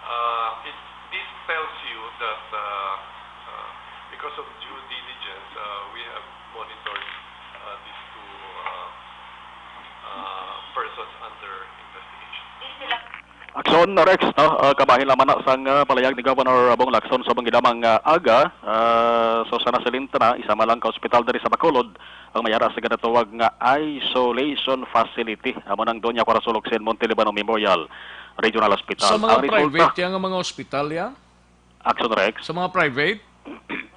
Uh, it, this tells you that, uh, uh, because of due diligence, uh, we have monitored, uh, these two, uh, uh, persons under investigation. Action, Rex, no? Ah, kabahin lamang na sang, ah, palayag ni Governor Bong Lacson sa mga lamang, ah, aga. Ah, so, sa nasilinta na, isa man lang ka ospital diri sa Bacolod ang may ara sa ginatawag nga isolation facility. Amo nang Doña Corazon Locsin, Monte Libano Memorial Regional Hospital. Sa mga Ang resulta, private, yang mga ospital, ya? Action, Rex. Sa mga private?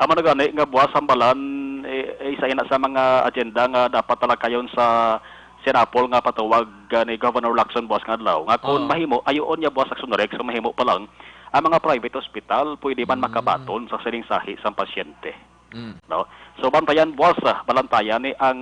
Amo na gani nga buwas hambalan, eh, eh, isa ina sa mga agenda nga dapat talakayon sa Senapol nga patawag, ah, ni Governor Lacson buwas nga adlaw. Nga kung Oo. mahimo, ayoon niya buwas, Action Rex, kung mahimo pa lang, ang mga private hospital pwede man Mm. makabaton sa sining sahi sang pasyente. Mm. No? So, bantayan buwas, ah, balantayan ni ang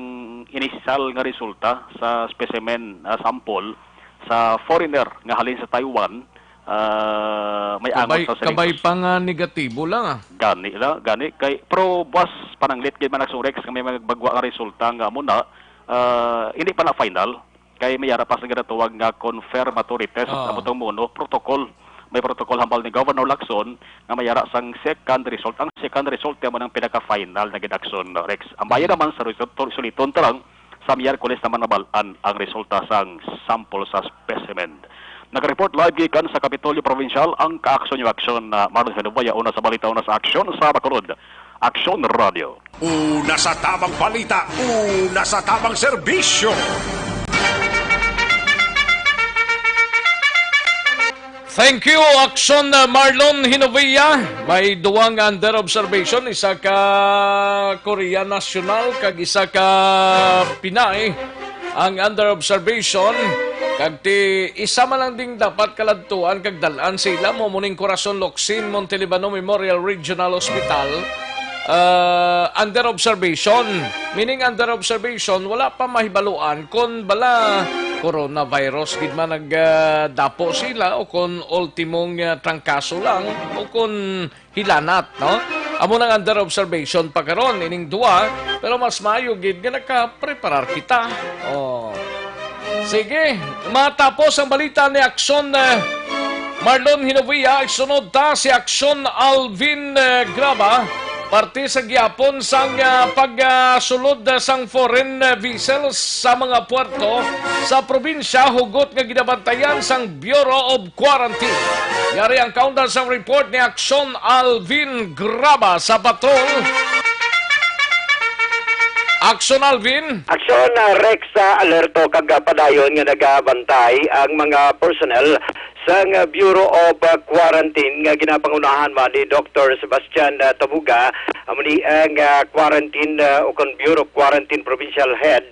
inisyal nga resulta sa specimen, ah, sample sa foreigner nga halin sa Taiwan, ah, may angot Kabay, sa siring kabay pa nga negatibo lang, ah. Gani la, gani kay, pero buwas pananglit gid man, Action Rex, nga may magbagwa nga resulta nga amo na, ah, hindi pa na final kay may ara pa sa ginatawag nga confirmatory test, Ah. amo tong mono protocol. may protocol hambal ni Governor Lacson nga may ara sang second result. Ang second result, amo nang pinaka-final na gid, Action Rex. Ang bayan naman sa result, suliton ta lang, sa Miyerkules naman nabal-an ang resulta sang sample sa specimen. Nag-report live gikan sa Kapitolyo Provincial ang ka-aksyon yung aksyon na Marlon Hinuboya, una sa balita, una sa aksyon sa Bacolod. Aksyon Radio. Una sa tamang balita, una sa tamang serbisyo. Thank you, Action, uh, Marlon Hinovia. May duwang under observation, isa ka Korea National kag isa ka Pinay ang under observation. Kag ti isa man lang ding dapat kaladtuan kag dal-an sa ila mo muning Corazon Locsin Montelibano Memorial Regional Hospital, uh, under observation. Meaning under observation, wala pa mahibaluan kon bala coronavirus gid man nag, ah, dapo sila o kon ultimong, ah, trangkaso lang o kon hilanat, no? Amo nang under observation pa karon ining duwa, pero mas maayo gid nga nakapreparar kita. Oh. Sige, matapos ang balita ni Aksyon, eh, Marlon Hinovia, isunod ta si Aksyon Alvin, eh, Graba. Parte sa gihapon sang, ah, pagsulod, ah, sang foreign, ah, vessels sa mga puerto sa probinsya hugot nga ginabantayan sang Bureau of Quarantine. Yari ang kaundan sang report ni Aksyon Alvin Graba sa Patrol. Aksyon, Alvin. Aksyon, ah, Rex, ah, alerto kag, ah, padayon nga nagabantay ang mga personnel sang, ah, Bureau of, ah, Quarantine nga ginapangunahan man ni Doktor Sebastian, ah, Tabuga, amo ni ang, ah, quarantine, ah, o kon Bureau of Quarantine Provincial Head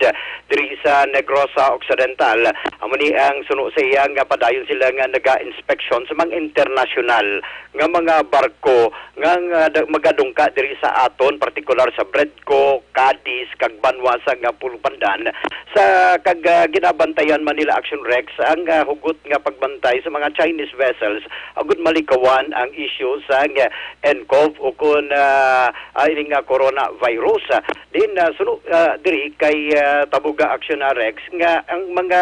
diri sa Negrosa Occidental. Amo ni ang suno sa iya nga padayon sila nga naga-inspeksyon sa mga internasyonal nga mga barko nga, nga da-, magadungka diri sa aton, partikular sa Bredco, Cadiz, kag banwa sa nga Pulupandan. Sa kag, ah, ginabantayan man nila, Action Rex, ang, ah, hugot nga pagbantay sa mga Chinese vessels agud malikawan ang issue sa nga ncov o kon, ah, ah, ini nga coronavirus. Din, ah, suno, ah, diri kay, ah, Tabuga, Action Rex, nga ang mga,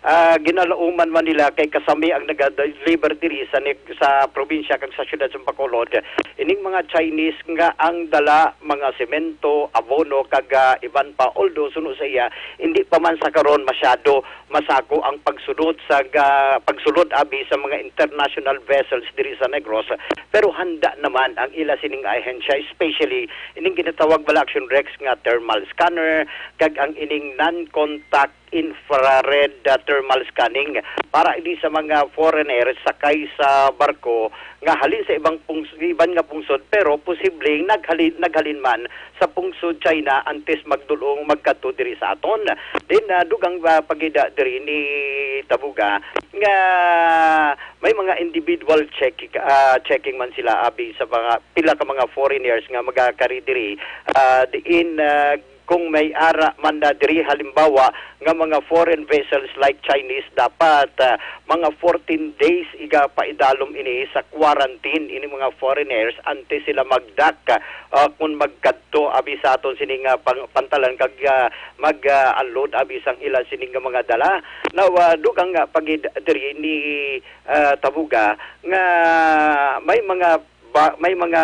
ah, ginalauman man nila kay kasami ang naga-deliver diri sa neg-, sa probinsya kag sa siyudad sa Bacolod. Ining mga Chinese nga ang dala mga semento, abono, kag, ah, iban pa. Although, suno sa iya, hindi pa man sa karon masyado masako ang pagsulod sa ga-, pagsulod abi sa mga international vessels diri sa Negros, pero handa naman ang ila sining ahensya, especially ining ginatawag bala, Action Rex, nga thermal scanner kag ang ining non-contact infrared, ah, thermal scanning para ini sa mga foreigner sakay sa barko nga halin sa ibang pungs-, iban nga pungsod, pero posibleng naghalin, naghalin man sa pungsod China antes magdulong magkadto diri sa aton. Din, ah, dugang, ah, pagida diri ni Tabuga nga may mga individual check, ah, checking man sila abi sa mga pila ka mga foreigners nga magakari diri, ah, diin, ah, kung may ara man na diri, halimbawa, nga mga foreign vessels like Chinese, dapat, ah, mga fourteen days igapaidalom ini sa quarantine, ini mga foreigners, antes sila mag-dock, ah, kung magkadto abi sa aton sini nga pang-, pantalan kag, ah, mag, ah, unload abi sang ila sini nga mga dala. Now, ah, dugang nga pagid diri ni, ah, Tabuga nga may mga ba, may mga,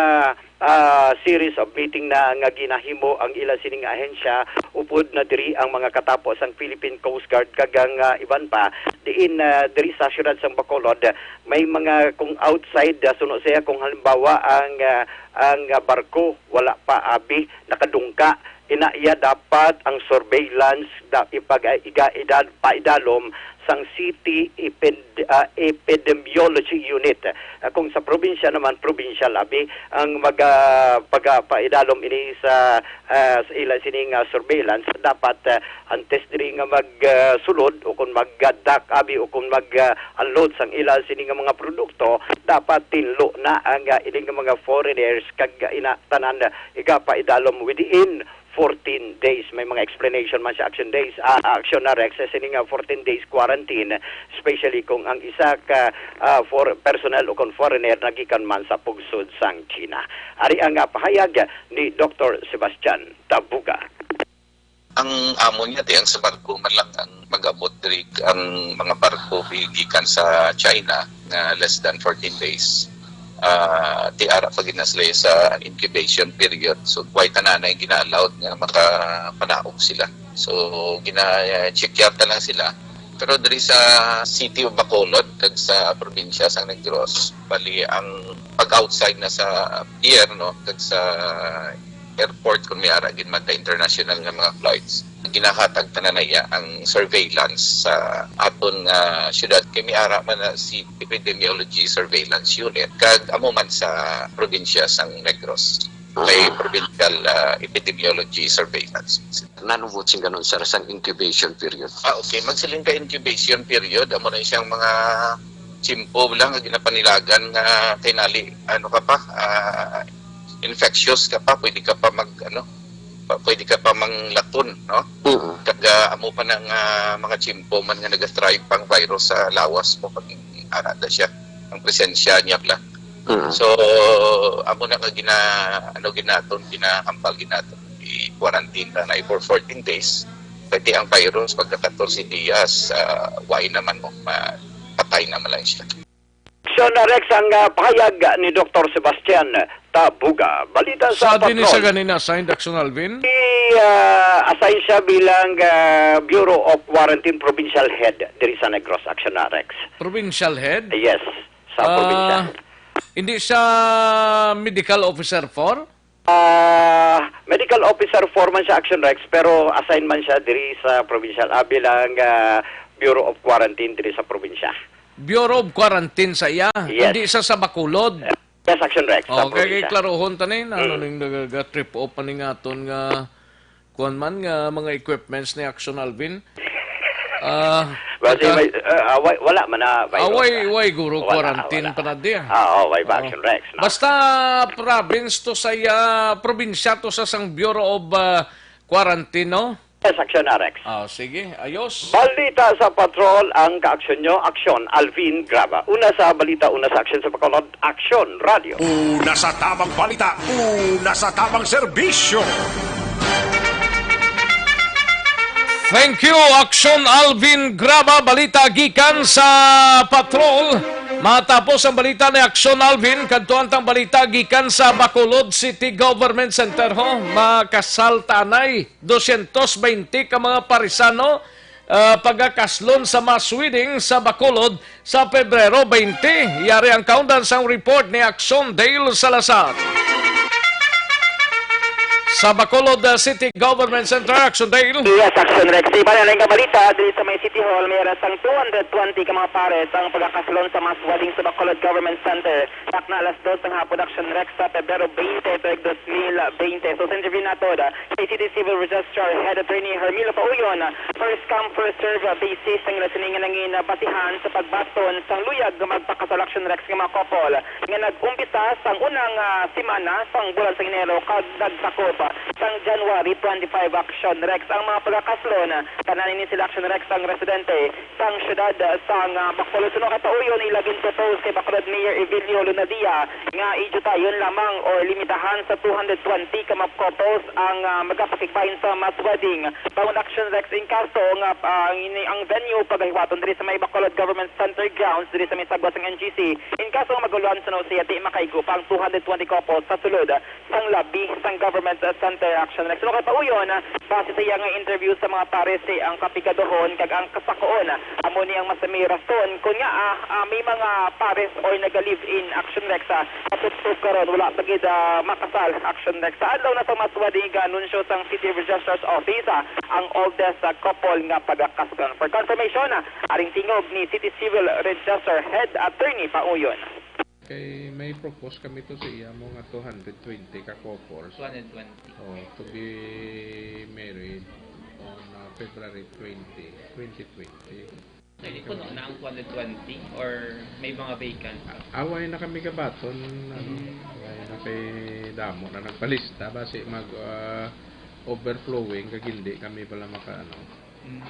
ah, series of meeting na nga ginahimo ang ila sining ahensya, upod na diri ang mga katapo sang Philippine Coast Guard kag ang, ah, iban pa. Diin, ah, diri sa siyudad sang Bacolod, may mga, kung outside, ah, suno siya, kung halimbawa ang, ah, ang, ah, barko wala pa abi nakadungka, ina iya dapat ang surveillance da, ipag-, iga-, idal-, paidalom sang City Epid-, ah, Epidemiology Unit. Ah, kung sa probinsya naman, provincial abi ang mag, ah, pagapaidalom ini sa, ah, sa ila sining, ah, surveillance. Dapat, ah, antes diri nga mag, ah, sulod o kung mag-dock abi o kung mag, ah, unload sang ila sini nga mga produkto, dapat tinlo na ang, ah, ini nga mga foreigners kag ina tanan, ah, igapaidalom within fourteen days. May mga explanation man sa action days, ah, action na, Rex, sa sini nga fourteen days quarantine, especially kung ang isa ka, ah, for personnel o kung foreigner nagikan man sa pungsod sang China. Ari ang, ah, pahayag ni Doktor Sebastian Tabuga. Ang amo niya, ti ang sa barko man lang ang mag-abot diri, ang mga barko gikan sa China nga less than fourteen days. Ah, ti ara pa gid na sila sa incubation period. So, way tananay gina-allowed nga makapanaog sila. So, gina-check ta lang sila. Pero diri sa city of Bacolod, kag sa probinsya sang Negros, bali ang pag-outside na sa pier, no, kag sa airport, kung may ara gid man ta international nga mga flights, ginahatag ta na niya ang surveillance sa aton nga syudad, kay may ara man na si Epidemiology Surveillance Unit, kag amo man sa probinsya sang Negros may provincial, ah, epidemiology surveillance. Nanubot sing ganon, sir, sang incubation period? Ah, okay. Magsiling ka incubation period, amo na siyang mga tiyempo lang nga ginapanilagan nga tinali, ano ka pa, ah, infectious ka pa, pwede ka pa mag, ano, pa, pwede ka pa manglaton, no? Mm. Kag, ah, amo pa nang, ah, mga tiyempo man nga nag-thrive pang virus sa lawas mo pag ara na siya, ang presensya niya pala. Mm. So, amo na nga gina-, ano, ginaton, ginahambal ginaton, i-quarantine na na for fourteen days. Pwede ang virus pagka katorse dias, ah, why naman mo ma-, patay naman lang siya. Action Rex ang, ah, pahayag ni Doktor Sebastian Tabuga. Balita sa Sa din ni sa Patrol. Ganina, signed Action Alvin? I, ah, assign siya bilang, ah, Bureau of Quarantine Provincial Head diri sa Negros, Action Rex. Provincial head? Yes, sa Ah, probinsya. Hindi siya medical officer for? Ah, medical officer four man siya, Action Rex, pero assign man siya diri sa provincial, ah, bilang, ah, Bureau of Quarantine diri sa probinsya. Bureau of Quarantine sa iya? Yes. Hindi siya sa Bacolod? Yes, Action Rex, sa Okay, kay probinsya. Klarohon ta ni, ano Mm. ning nagaga-trip off pa ning aton nga, kuwan man, nga mga equipments ni Action Alvin? Ah, Basi pagka- may, ah, ah, wa-, wala man na virus, Away, ah. Way guro Wala, quarantine wala. Pa na di, ah. Ah, oh, way ba, Oo. Action Rex, no? Basta province to sa iya, probinsya to sa sang Bureau of, ah, Quarantine, no? Yes, Action Rex. Ah, sige, ayos. Balita sa Patrol ang kaaksyon nyo, Aksyon Alvin Graba. Una sa balita, una sa aksyon sa Bacolod, Aksyon Radio. Una sa tabang balita, una sa tabang serbisyo. Thank you, Aksyon Alvin Graba. Balita gikan sa Patrol. Matapos ang balita ni Aksyon Alvin, kadtuan tang balita gikan sa Bacolod City Government Center, ho. Makasaltanay dosyentos baynte ka mga parisano, ah, pagakaslon sa mass wedding sa Bacolod sa Pebrero baynte. Yari ang kaundan sang report ni Action Dale Salazar. Sa Bacolod, ah, City Government Center, Action Dale. Yes, Action Rex. Di ba, nga balita, diri sa may City Hall, may aras ang two hundred twenty ka mga pares ang pagakaslon sa mass wedding sa Bacolod Government Center. Takna alas dos sang hapon, Action Rex, sa Pebrero baynte, tuig dos mil baynte. So, sa interview nato, da, kay City Civil Registrar Head Attorney Hermilo Pauyon, first come, first serve, uh, basis ang ila sini nga nangin, uh, basihan sa pagbaton sang luyag nga magpakasal, Action Rex, nga mga couple nga nag-umpisa sang unang, uh, semana sang bulan sang Enero kag nagsakop, uh, sang January twenty-five, Action Rex. Ang mga pagkakaslon, uh, tanan ini sila, Action Rex, ang residente sang siyudad, ah, sang, ah, Bacolod. Suno kay Pauyon, ila gin-propose kay Bacolod Mayor Evelio Lunadia nga idutayon lamang or limitahan sa two hundred twenty ka mga couples ang, ah, magapakigbahin sa mass wedding. Bangod, Action Rex, in kaso nga, ah, ang ini, ang venue pagahiwaton diri sa may Bacolod Government Center grounds, diri sa may sagwa sang N G C. In kaso nga maguluhan suno siya, di makaigo pa ang two hundred twenty couples sa sulod sang lobby sang Government Center, Action Rex. Suno kay Pauyon, base sa iya nga interview sa mga pares, ang kapigaduhon kag ang kasakoon, amo ni ang mas may rason kon ngaa, ah, ah, may mga pares or naga-live-in, Action Rex, ah, katubtob karon wala pa gid, ah, makasal, Action Rex. Sa adlaw na sa mas wadi ga anunsyo sang City Registrar's Office, ah, ang oldest, ah, couple nga pagakaslon. For confirmation, ah, aring tingog ni City Civil Registrar Head Attorney Pauyon. Kay may propose kami to sa iya mo nga two hundred twenty ka couples. Two hundred twenty. Oh, to be married on, uh, February twenty, twenty twenty. Ay, di kuno na ang two hundred twenty or may mga vacant pa? Away na kami gabaton, ano, Mm. away na kay damo na nagpalista, basi mag, uh, overflowing, kag hindi kami pala maka, ano, Mm,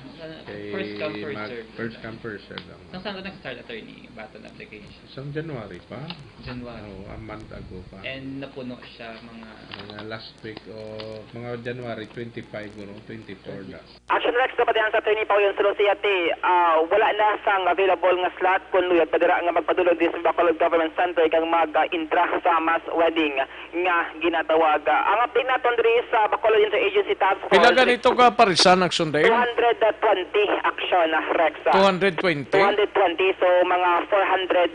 Kay first come, first mag- serve. First come, first serve lang. Nang saan ka nag-start, attorney, baton application? Sang January pa. January. Oh, a month ago pa. And napuno siya mga... Mga last week o mga January twenty-five, guro, twenty-four na. Action Rex, kapatihan sa Attorney Pauyon Sulusiate, ah, wala na sang available nga slot kun luyag pa dira nga magpadulong diri sa Bacolod Government Center kag mag-intra sa mass wedding nga ginatawag. Ah, ang update naton diri sa Bacolod Interagency Task Force. Pila ganito ka parisan, Action Dale? Two hundred twenty, Action Rex. Two hundred twenty? Two hundred twenty, so mga four hundred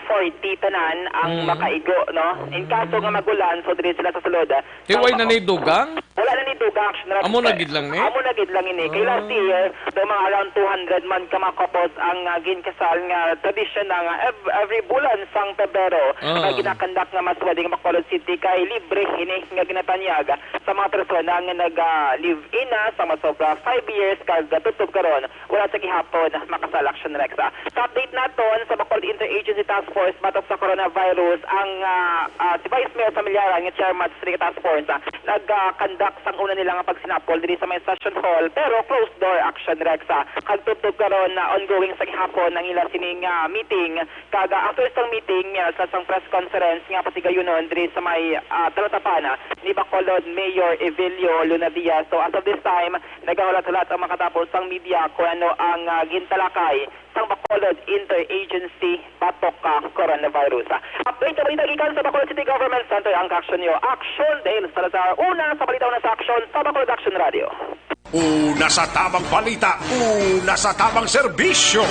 forty tanan ang Mm. makaigo, no? In kaso nga magulan, so diri sila sa sulod. Di way na ni dugang? Wala na ni dugang, Action Rex. Amo na gid lang ni? Amo na gid lang ini. Kay last Ah. year, do mga around two hundred man ka mga couples ang ah, ginkasal nga tradition na nga ev- every bulan sang Pebrero Ah. nga ginakandak nga mass wedding Bacolod City kay libre ini nga ginatanyag sa mga persona nga nag-live-in na sa masobra five years kag tubtob karon wala sa gihapon makasal, Action Rex. Ah, sa update naton sa Bacolod Interagency Task Force batok sa coronavirus, ang ah, ah, si Vice Mayor Familiaran nga chairman sa City Task Force ah, nag-conduct sang una nila nga pagsinapol diri sa may session hall, pero closed door, Action Rex. Ah, kag tubtob karon na ongoing sa gihapon ang ila sining ah, meeting. Kag ah, after sang meeting, meron sila sang press conference nga patigayunon diri sa may ah, talatapan ah, ni Bacolod Mayor Evelio Luna Diaz. So as of this time, nagahulat-hulat ang makatapos sang media kung ano ang ah, gintalakay sang Bacolod Interagency batok ka coronavirus. Update nga balita gikan sa Bacolod City Government Center ang kaaksyon niyo. Action Dale Salazar, una sa balita, una sa aksyon sa Bacolod Action Radio. Una sa tamang balita, una sa tamang serbisyo.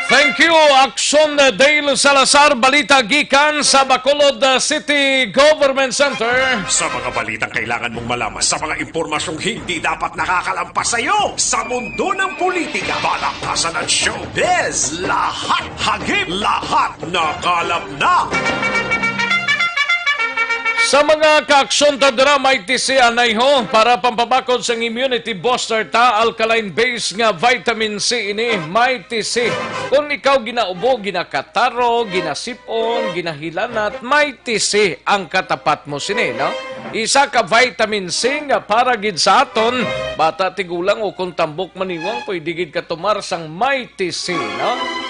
Thank you, Action Dale Salazar. Balita gikan sa Bacolod uh, City Government Center. Sa mga balitang kailangan mong malaman, sa mga impormasyong hindi dapat nakakalampas sa iyo, sa mundo ng politika, balaktasan at showbiz, lahat hagip, lahat nakalap na. Sa mga kaaksyon ta dira, Mighty C anay ho para pampabakod sang immunity booster ta, alkaline base nga vitamin C ini, Mighty C. Kung ikaw ginaubo, ginakataro, ginasip-on, ginahilanat, Mighty C ang katapat mo sini, no? Isa ka vitamin C nga para gid sa aton, bata, tigulang o kung tambok maniwang, pwede gid ka tumar sang Mighty C, no?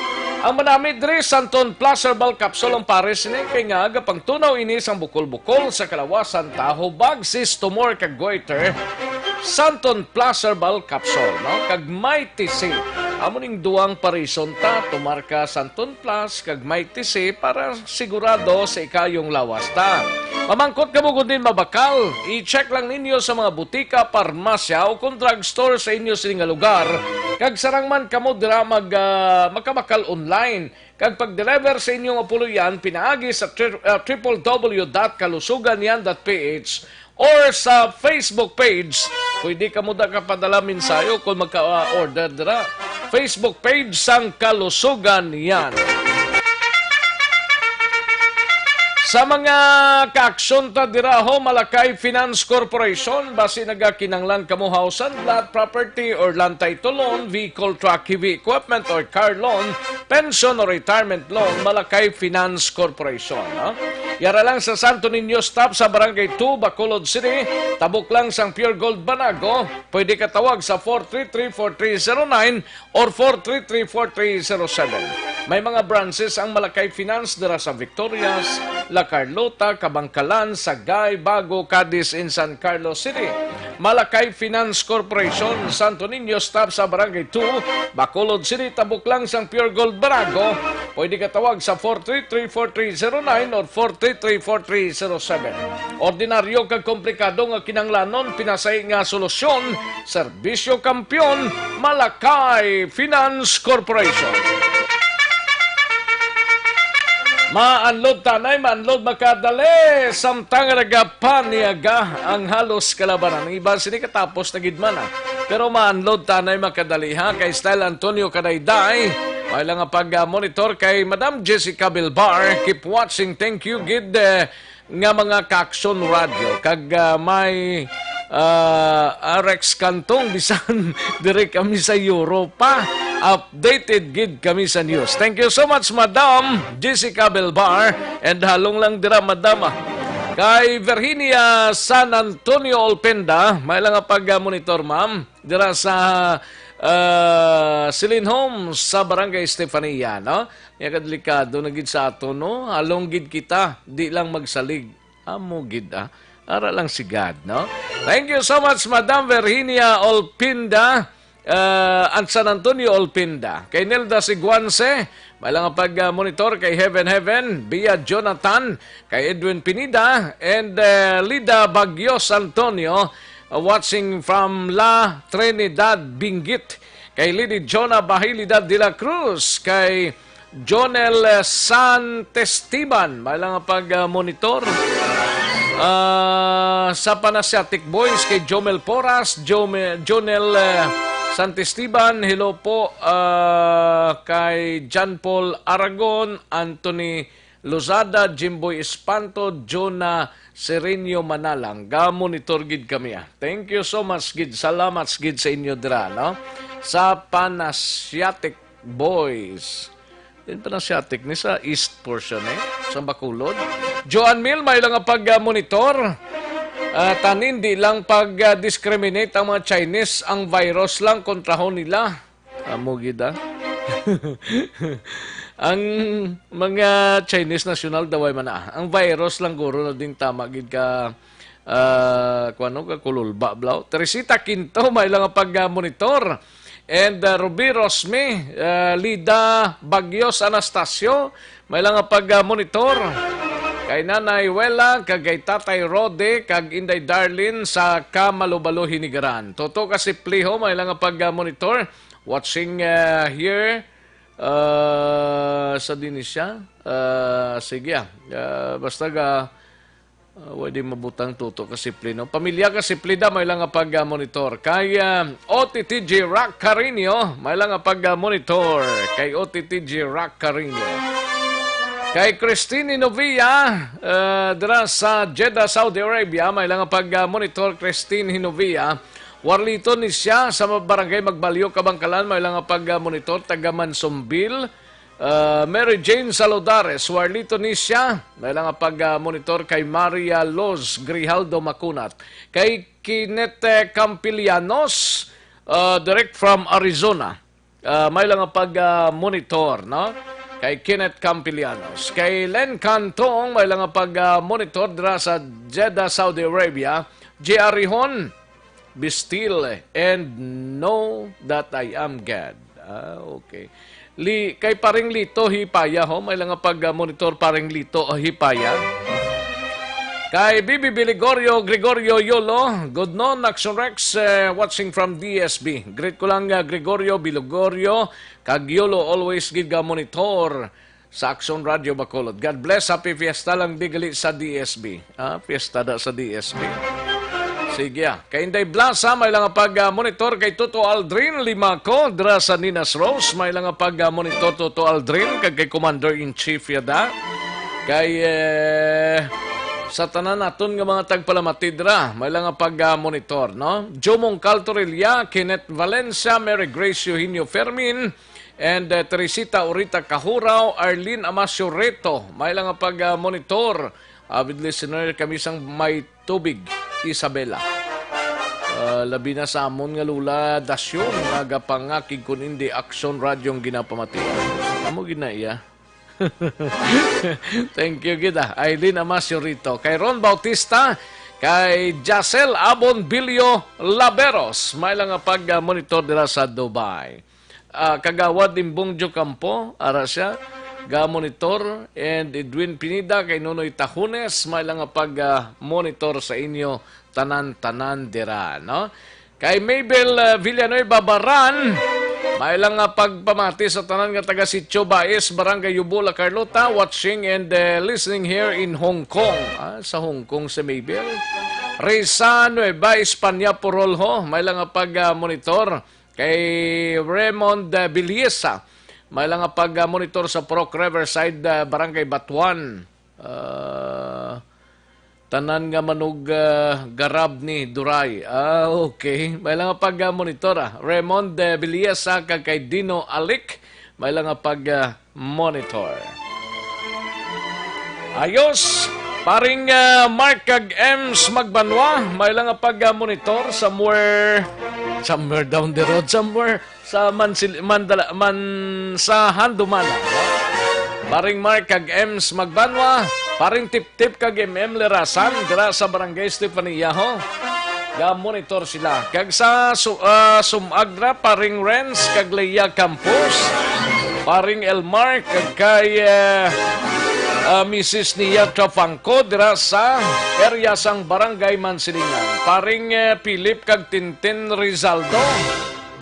Ang manami diri, Santon Plus Herbal Capsule ang pares ni, kay nga gapangtunaw ini sang bukol-bukol sa kalawasan, taho, bagsis, tumor kag goiter. Santon Plus Herbal Capsule, no? Kag Mighty C. Amo ning duwang parison ta, tumar ka Santon Plus kag Mighty C para sigurado sa ikayong lawas ta. Mamangkot kamo kon diin mabakal, i-check lang ninyo sa mga butika, parmasya o kon drugstore sa inyo sini nga lugar. Kag sarang man kamo dira mag ah, makabakal online. Kag pag-deliver sa inyong mga puloy-an pinaagi sa tri- ah, triple W dot kalusugan yan dot P H or sa Facebook page. Pwede kamo da kapadala mensahe kung magka-order dira. Facebook page sang Kalusugan yan. Sa mga kaaksyon ta dira ho, Malakay Finance Corporation, basi nagakinanglan kamo house and lot, property or land title loan, vehicle, truck, heavy equipment or car loan, pension or retirement loan, Malakay Finance Corporation, ha? Yara lang sa Santo Niño Stop sa Barangay two, Bacolod City, tabok lang sang Pure Gold Banago. Pwede ka tawag sa four three three, four three zero nine or four three three, four three zero seven. May mga branches ang Malakay Finance dira sa Victorias, La Carlota, Kabankalan, Sagay, Bago, Cadiz, in San Carlos City. Malakay Finance Corporation, Santo Niño Stop sa Barangay two, Bacolod City, tabok lang sang Pure Gold Banago. Pwede ka tawag sa four three three, four three zero nine or four three three, four three zero seven. Ordinaryo kag komplikado nga kinahanglanon, pinasahi nga solusyon, serbisyo kampiyon, Malakay Finance Corporation. Maanlod tanay, maanlod makadali, samtang nagapaniaga ang halos kalabanan. Ang iban sini katapos na gid man, ah. Pero maanlod tanay makadali, ha, kay Style Antonio Kadayday. May lang nga pag-monitor kay Madam Jessica Bilbar. Keep watching. Thank you gid, eh, nga mga Kakson Radio. Kag, ah, may, ah, Rex Cantong, bisan dire kami sa Europa. Updated gid kami sa news. Thank you so much, Madam Jessica Bilbar. And halong lang dira, Madam, ah. Kay Virginia San Antonio Olpenda, may lang nga pag-monitor, ma'am, dira sa, ah, Celine Homes sa Barangay Estefania, no? Nga kadelikado na gid sa ato, no? Halong gid kita, di lang magsalig. Amo gid, ah. Ara lang si God, no? Thank you so much, Madam Virginia Olpinda, uh, and San Antonio Olpinda. Kay Nelda Siguanse, may lang pag-monitor kay Heaven Heaven, Bia Jonathan, kay Edwin Pinida, and, uh, Lida Bagyos Antonio, uh, watching from La Trinidad, Benguet. Kay Lady Jonah Bahilidad de la Cruz, kay Jonel, eh, Santestiban, may lang pag-monitor. Ah, sa Panasiatic Boys, kay Jomel Poras, Jome-, Jonel, eh, Santestiban, hello po, ah, kay John Paul Aragon, Anthony Lozada, Jimboy Espanto, Jonah Serenio Manalang. Ga-monitor gid kami, ah. Thank you so much gid. Salamat gid sa inyo dira, no? Sa Panasiatic Boys. Din pa na siya, ni sa east portion, eh, sa Bacolod. Joan Mill, may lang nga pag-monitor. Ah, tanin, di lang pag-discriminate ang mga Chinese, ang virus lang kontrahon nila. Amo gid, ah. Ang mga Chinese national daw ay man, ah. Ang virus lang guro na din tama gid ka, ah, kuwano ka kululba, blaw. Teresita Quinto, may lang nga pag-monitor. And, uh, Ruby Rosme, uh, Lida Bagyos Anastasio, may lang nga pag-monitor. Kay Nanay Wela, kag kay Tatay Rode, kag Inday Darlene sa Kamalubaluhi ni Garan. Toto ka si Pliho, may lang nga pag-monitor. Watching, uh, here, uh, sa Dinisya. Uh, sige, ah. Uh, basta ga, Ah, pwede mabutang tuto ka simple, no? Pamilya ka simple da, may lang nga pag-monitor. Kay, ah, O T T G Rock Carino, may lang nga pag-monitor. Kay O T T G Rock Carino. Kay Christine Hinovia, ah, dira sa Jeddah, Saudi Arabia, may lang nga pag-monitor, Christine Hinovia. Warlito ni siya sa barangay Magbalyo, Kabangkalan, may lang nga pag-monitor, taga Mansonville. Ah, Mary Jane Saludares, Warlito ni siya, may lang nga pag-monitor kay Maria Loz Grijaldo Macunat, kay Kenneth, eh, Campilianos, ah, direct from Arizona. Ah, may lang nga pag-monitor, no? Kay Kenneth Campilianos. Kay Len Cantong, may lang nga pag-monitor dira sa Jeddah, Saudi Arabia. J R Rihon, Be still and know that I am God. Ah, okay. Li-, kay Paring Lito Hipaya, ho, may lang nga pag-monitor, Paring Lito Hipaya. Kay Bibi Biligorio, Gregorio Yolo, good noon, Action Rex, eh, watching from D S B. Greet ko lang, ah, Gregorio, Biligorio, kag Yolo, always gid ga monitor sa Action Radio Bacolod. God bless, happy fiesta lang di gali sa D S B. Ah, fiesta da sa D S B. Sige, ah. Kay Inday Blasa, may lang nga pag-monitor kay Toto Aldrin Limaco, dira sa Ninas Rose, may lang nga pag-monitor Toto Aldrin, kag kay Commander-in-Chief yada. Kay, eh, sa tanan naton nga mga tagpalamati dira, may lang nga pag-monitor, no? Jomong Caltorilla, Kenneth Valencia, Mary Grace Eugenio Fermin, and, eh, Teresita Orita Kahuraw, Arlene Amasio Reto, may lang nga pag-monitor. Avid listener kami sang May Tubig, Isabela. Ah, labi na sa amon nga Lola Dasyon, nga gapangakig kun indi Action Radio ang ginapamati. Amo gid na iya. Thank you gid, ah. Aileen Amasio Rito. Kay Ron Bautista, kay Jacel Abon Bilio Laberos, may lang nga pag-monitor dira sa Dubai. Ah, Kagawad Imbong Jocampo, ara siya, ga-monitor, and Edwin Pinida, kay Nonoy Tahunes, may lang nga pag, ah, monitor sa inyo tanan-tanan dira, no? Kay Mabel, ah, Villanueva Baran, may lang nga pagpamati sa tanan nga taga Sitio Bais, Barangay Yubo, La Carlota, watching and, eh, listening here in Hong Kong. Ah, sa Hong Kong si Mabel. Risa Nueva Espanya Porolho, may lang nga pag, ah, monitor. Kay Raymond, eh, Biliesa, may lang nga pag-monitor sa Purok Riverside, eh, Barangay Batuan. Ah, tanan nga manug, ah, garab ni Duray. Ah, okay. May lang nga pag-monitor, ah. Raymond, eh, Biliesa, kag kay Dino Alic, may lang nga pag, ah, monitor. Ayos! Paring, ah, Mark kag Ems Magbanwa, may lang nga pag, ah, monitor somewhere, somewhere down the road, somewhere sa Mansil-, Mandala-, Man-, sa Handumanan, no? Paring Mark kag Ems Magbanwa, paring Tiptip kag M M Lerasan, dira sa Barangay Stefanillaho. Ga-monitor sila. Kag sa su-, ah, Sumagra, paring Renz kag Leia Campos, paring Elmar, kag kay, ah, ah, misis niya Trapangco, dira sa area sang Barangay Mansilingan. Paring, eh, Philip kag Tintin Rizaldo,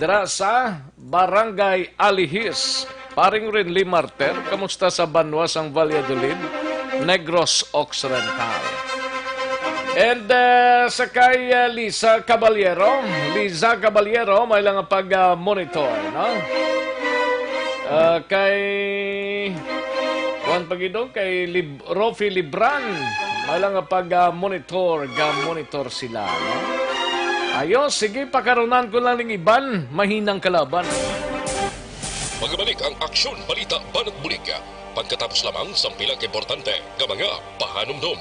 dira sa Barangay Alihis. Paring Renly Marter, kamusta sa banwa sang Valladolid, Negros Occidental? And, eh, sa kay, eh, Lisa Caballero, Liza Caballero, may lang pag, ah, monitor, no? Ah, kay, kuwan pa gid, oh, kay Lib-, Rofi Libran, may lang nga pag, ah, monitor, ga-monitor sila, no? Ayos, sige, pakarunan ko lang ning iban, mahinang kalaban. Magabalik ang Aksyon Balita Banat Bulig, pagkatapos lamang sang pila ka importante nga mga pahanumdom.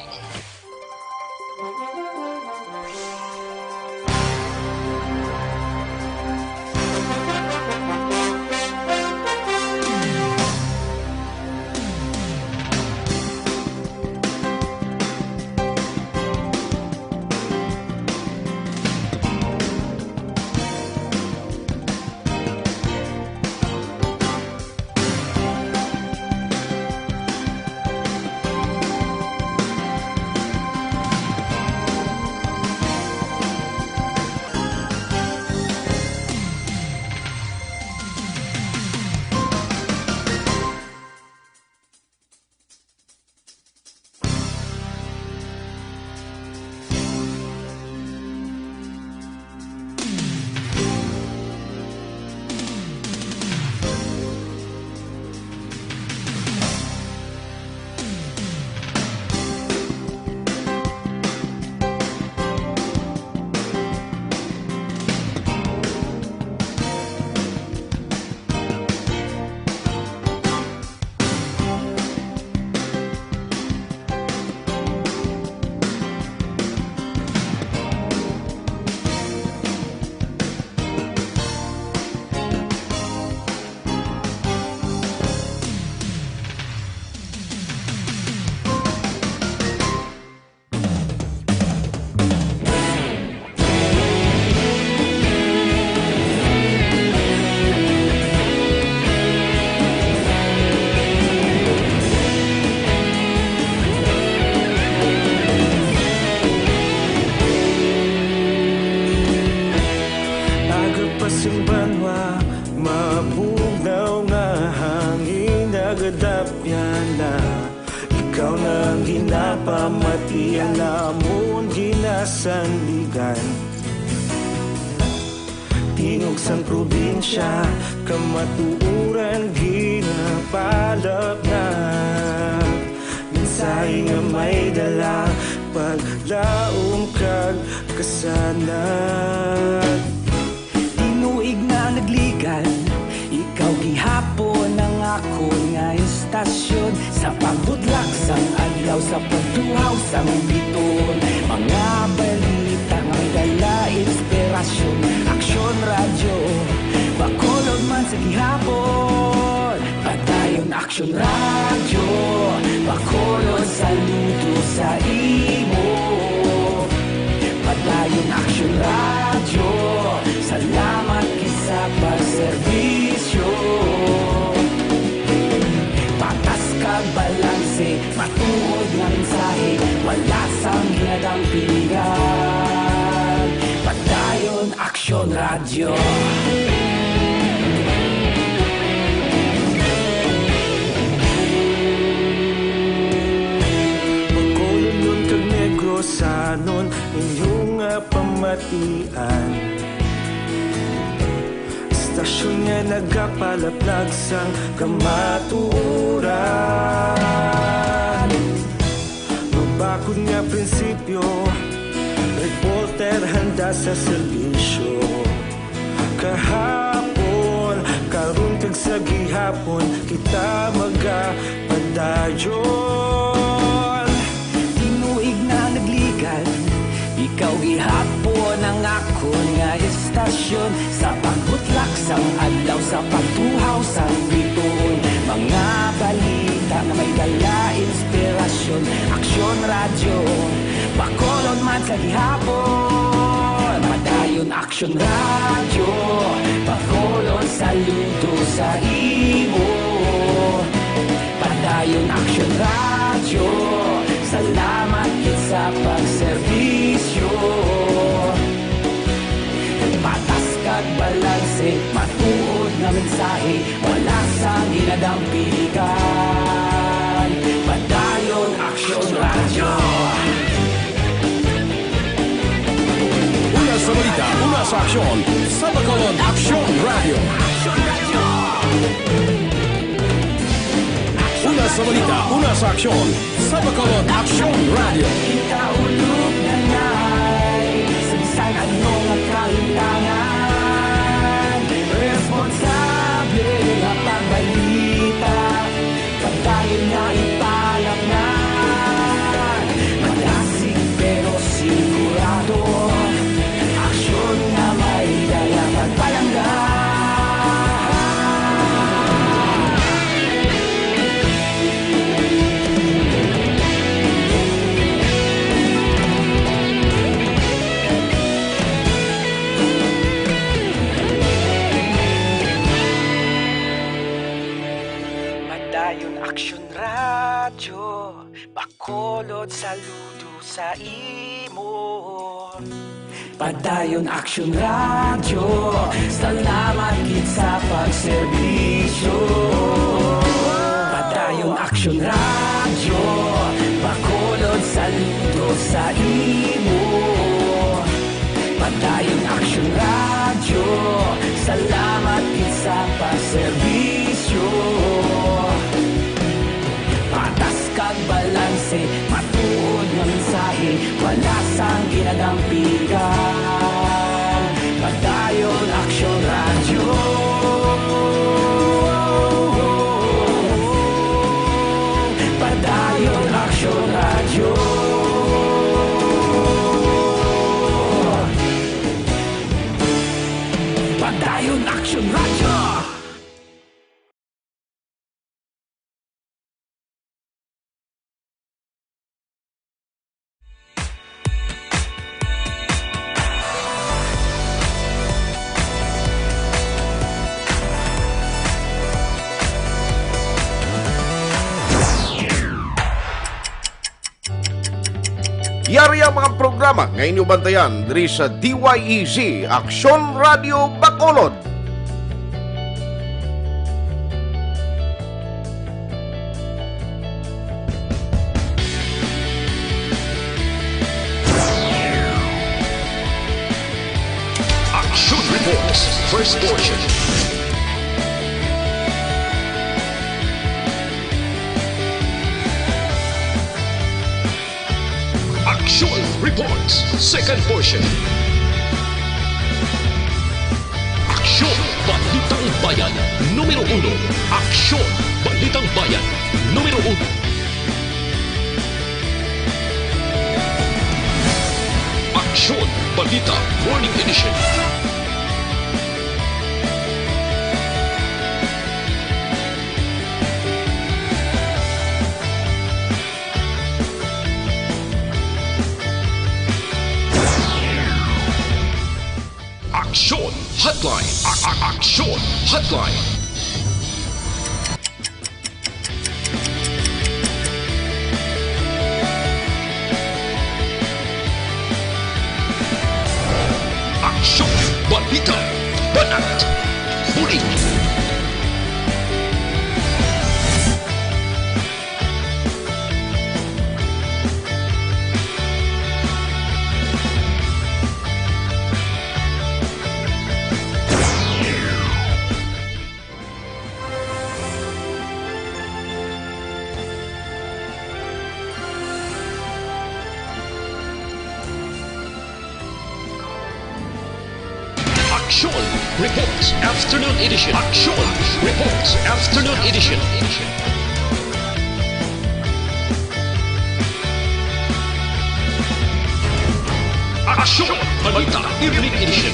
Aga pa sing banwa, mabugnaw nga hangin nagadapyan na. Ikaw na ang ginapamatian namon ginasandigan. Tingog sang probinsya, kamatuoran ginapalapnag. Mensahe nga may dala, paglaom kag kasanag. Tinuig na nagligan, ikaw gihapon ang akon nga istasyon. Sa pagbudlak sang adlaw, sa pagtuhaw sang biton, mga balita nga may dala inspirasyon. Aksyon Radyo, Bacolod man sa gihapon. Padayon Aksyon Radyo, Bacolod, saludo sa imo. Padayon Aksyon Radyo, salamat gid sa pagserbisyo. Patas kag balanse, matuod nga mensahe, wala sang ginadampigan. Padayon Aksyon Radyo. Bacolodnon kag Negrosanon, inyo nga pamatian. Istasyon nga nagapalaplag sang kamatuoran. Mabakod nga prinsipyo, reporter handa sa serbisyo. Kahapon, karon kag sa gihapon, kita magapadayon. Sa pagbutlak sang adlaw, sa pagtuhaw sang bituon, mga balita nga may dala inspirasyon. Aksyon Radyo, Bacolod man sa gihapon. Padayon Aksyon Radyo, Bacolod, saludo sa imo. Padayon Aksyon Radyo, salamat gid sa pagserbisyo. Patas kag balanse, matuod nga mensahe, wala sang ginadampigan. Padayon Aksyon Radyo. Una sa balita, una sa aksyon, sa Bacolod Aksyon Radyo. Una sa balita, una sa aksyon, sa Bacolod Aksyon Radyo. Kita ulog na nay, sa bisan ano nga kahintangan, responsable nga pagbalita, padayon nga ipalamnan, madasig pero sigurado, aksyon nga may dala pagpalangga. Padayon Aksyon Radyo, Bacolod, saludo sa imo. Padayon Aksyon Radyo, salamat gid sa pagserbisyo. Padayon Aksyon Radyo, Bacolod, saludo sa imo. Padayon Aksyon Radyo, salamat gid sa pagserbisyo. Patas kag balanse, matuod nga mensahe, wala sang ginadampigan. Padayon Aksyon Radyo. Padayon Aksyon Radyo. Padayon Aksyon Radyo. Yari ang mga programa nga inyo bantayan diri sa D Y E Z Aksyon Radio Bacolod. Action Reports, first portion. Action Reports, second portion. Aksyon, Balitang Bayan, numero uno. Aksyon, Balitang Bayan, numero uno. Aksyon, Balita, Morning Edition. Aksyon Hotline. A- a- Aksyon Hotline. Aksyon, balita, banat, bulig. Aksyon Reports Afternoon Edition. Aksyon Reports Afternoon Edition. Aksyon Balita Evening Edition.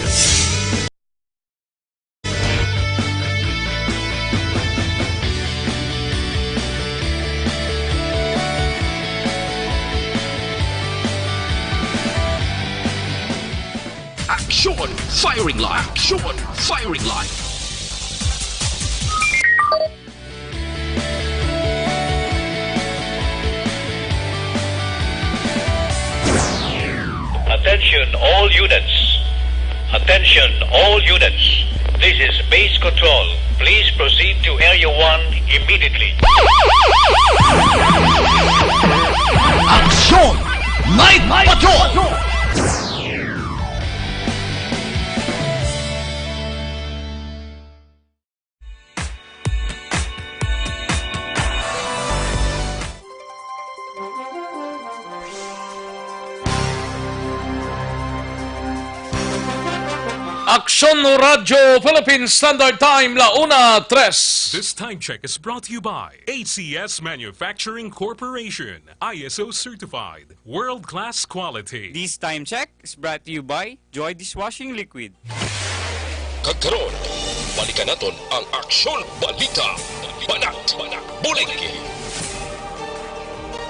Firing line. Action. Firing line. Attention all units. Attention all units. This is base control. Please proceed to area one immediately. Action! Night Patrol! Aksyon Radyo Philippine Standard Time, la una tres. This time check is brought to you by A C S Manufacturing Corporation, I S O certified, world-class quality. This time check is brought to you by Joy Dishwashing Liquid. Kag karon, balikan naton ang Aksyon Balita. Banat, Bulig.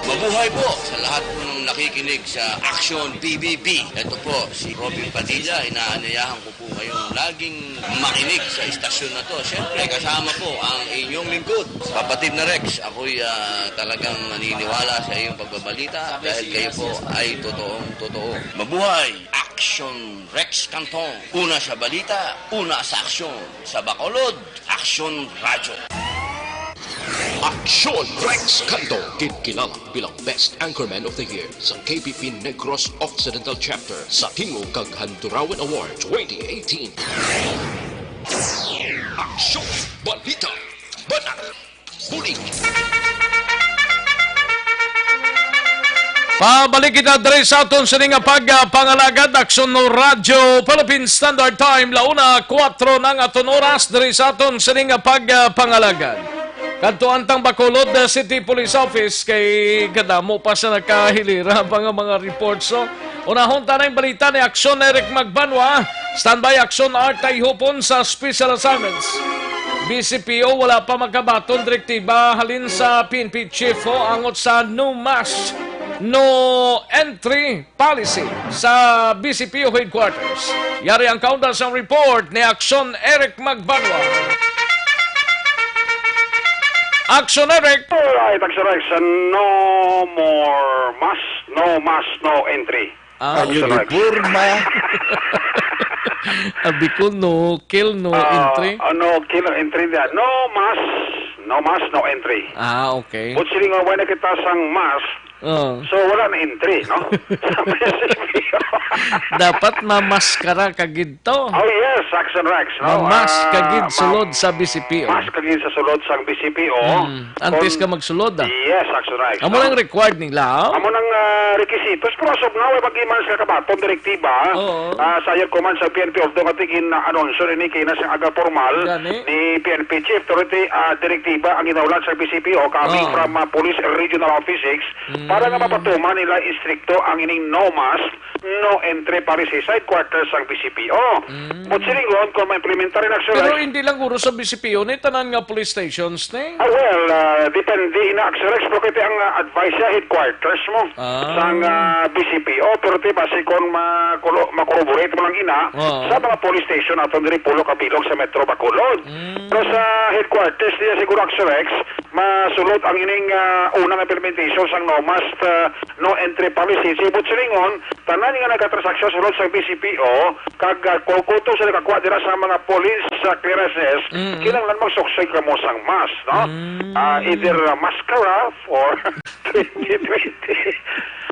Mabuhay po sa lahat po ng nakikinig sa Action P B B. Ito po si Robin Padilla. Inaanyayahan ko po kayong laging makinig sa istasyon na to. Siyempre, kasama po ang inyong lingkod, Kapatid na Rex. Ako'y, ah, talagang naniniwala sa iyong pagbabalita dahil kayo po ay totoong totoo. Mabuhay! Action Rex Cantong. Una sa balita, una sa aksyon. Sa Bacolod, Aksyon Radyo. Aksyon Rex Cantong, ginkilala bilang Best Anchorman of the Year sa K P P Negros Occidental Chapter sa Tingog kag Handurawan Award twenty eighteen. Aksyon Balita. Banat. Bulig. Pabalik kita diri sa aton sini nga pagpangalagad, Aksyon Radyo Philippine Standard Time, la una kuwatro na ang aton oras diri sa aton sini nga pagpangalagad. Kadto antang Bacolod, uh, City Police Office kay kadamo pa sa nakahilira pa nga mga reports, no? Unahon ta na ang balita ni Aksyon Eric Magbanwa. Standby, Aksyon Art Tayhupon sa Special Assignments. B C P O wala pa makabaton direktiba halin sa P N P Chief, o, angot sa no mask, no entry policy sa B C P O headquarters. Yari ang kaundan sang report ni Aksyon Eric Magbanwa. Aksyon Eric! Alright, Aksyon Eric, no more mask, no mask, no entry. Ah, Aksyon Eric. Uniforma. Abi ko, no kill, no entry. Ah, no kill, no entry diyan. No mask, no mask, no entry. Ah, okay. But siling nga, wala na kita sang mask, Oh. So, wala na entry, no? Sa munisipyo. Dapat mamaskara ka gid to. Oh, yes, Action Rex, no? Mamask ka gid sulod sa B C P O. Mask ka gid sa sulod sa B C P O. Mm. Antes ka magsulod, ah. Yes, Action Rex, no? Amo nang required nila, oh? Amo nang, ah, requisitos, pero as of now, wala pa gid man sa kabaton direktiba, ah, sa Higher Command sa P N P, although nga tigin na anunsyo ini kay na siyang aga formal ni P N P Chief, pero iti, ah, direktiba ang ginaulat sa B C P O coming from, ah, Police Regional Office six, para nga mapatuman nila istrikto ang ining no mask, no entry policy sa headquarters sang B C P O. But silingon, kung ma-implementar ni Action Rex. Pero hindi lang guro sa B C P O, ni tanan nga police stations, ni? Ah, well, ah, depende na, Action Rex, pero kaya ang, ah, advice sa headquarters mo. Ah. Sang, ah, B C P O, pero ti base kung makulo-, makorroborate mo lang ina sa mga police station ato diri pulo ka bilog sa Metro Bacolod. Pero sa headquarters niya siguro, Action Rex, masulod ang ining, ah, unang implementation sang no mask, ah, no entry policy. Sa ibot silingon, tanan nga nagatransaksyon sulod sa B C P O, kag, ah, kung kuto sila kakuha dira sa mga police, ah, clearances, kinahanglan magsuksay kamo sang mask, no? Ah, either, ah, maskara or twenty twenty.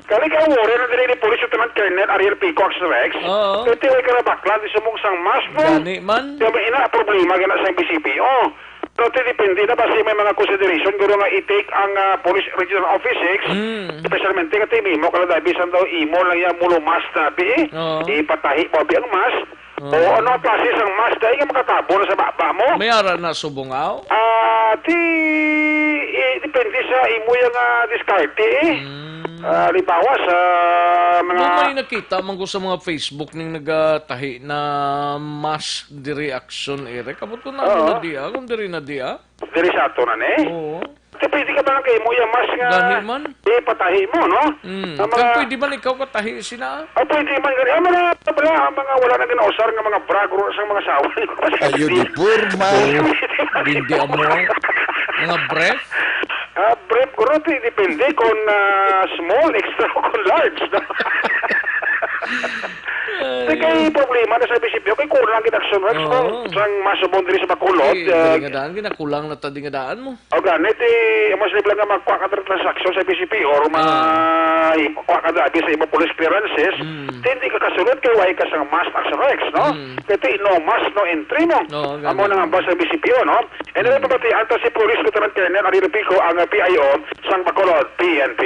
Kali ka, worry na diri ni Police Lieutenant Colonel Ariel Pico, Action Rex. Oo. Kay ti way ka na bakla, di sumong sang mask mo. Gani man. Kaya may ina, problema gana sa B C P O. Pero ti depende na ba si may mga consideration, guro nga i-take ang, ah, Police Regional Office six, especialmente nga ti imo ka na dabi, san daw imo lang yan, mulo mask na bi, eh. Oo. Ipatahi mo bi ang mask. Oo. O ano ang klase sang mask dahil nga makatabo na sa baba mo? May ara na subong, aw? Ah, ti, eh, depende sa imo yung, ah, diskarte, eh. Mm. Ah, halimbawa, sa mga... Doon may nakita man ko sa mga Facebook ning nagatahi na mask diri, Action Eric. Abot ko na, ano na di, ah, kung diri na di, ah. Diri sa ato na, eh? Oo. Ti pwede ka man kay mo iya mas nga Gani man. Ipatahi mo, no? Mm. Ang Kag mga pwede man ikaw katahi sina? Ah, pwede man gani. Ang mga, wala, ang mga wala na ginausar nga mga bra, guro, sa mga sawa. Ayo, di porma. Hindi amo. Mga brief? Ah, brief, guro, ti, depende kung, ah, small, extra, o kung large, no? Ay. Ti kay problema na sa B C P O, kay kulang gid action, Rex, Oo. no? Sang masubong diri sa Bacolod, Ti, ah, dali nga daan, ginakulang na ta, di nga daan mo. O gani, ti, amo sila nga magkuha ka dira transaksyon sa B C P or ma-, Ah. kuha ka dira sa imo police clearances, Mm. ti hindi ka kasulod kay why ka sang mask, Action Rex, no? Mm. Kay ti, no mask, no entry mo. Oo, Amo gani. na nga ba sa B C P O, no? Anyway, Mm. pabatian ta si Police Lieutenant Colonel Ariel Pico, ang, ah, P I O sang Bacolod, P N P.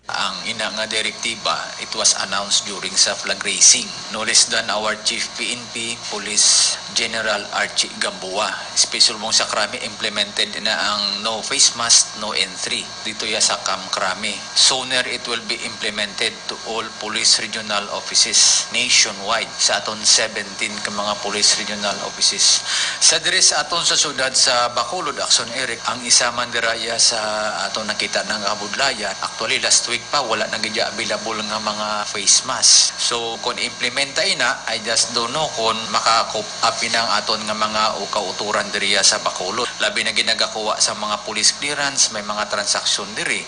Ang ina nga direktiba, it was announced during sa flag raising. No less than our Chief P N P, Police General Archie Gamboa. Special mong sa krami, implemented na ang no face mask, no entry dito ya sa Camp Crame. Sooner it will be implemented to all police regional offices nationwide sa aton seventeen ka mga police regional offices. Sa diri sa aton sa syudad sa Bacolod, Action Eric, ang isa man dira iya sa aton nakita na nga kabudlayan. Actually, last week pa, wala na gid available nga mga face mask. So, kung implementa ina, I just don't know kung maka-cope up ina ang aton nga mga kauturan diriya sa Bacolod. Labi na gid nagakuha sa mga police clearance, may mga transaksyon diri.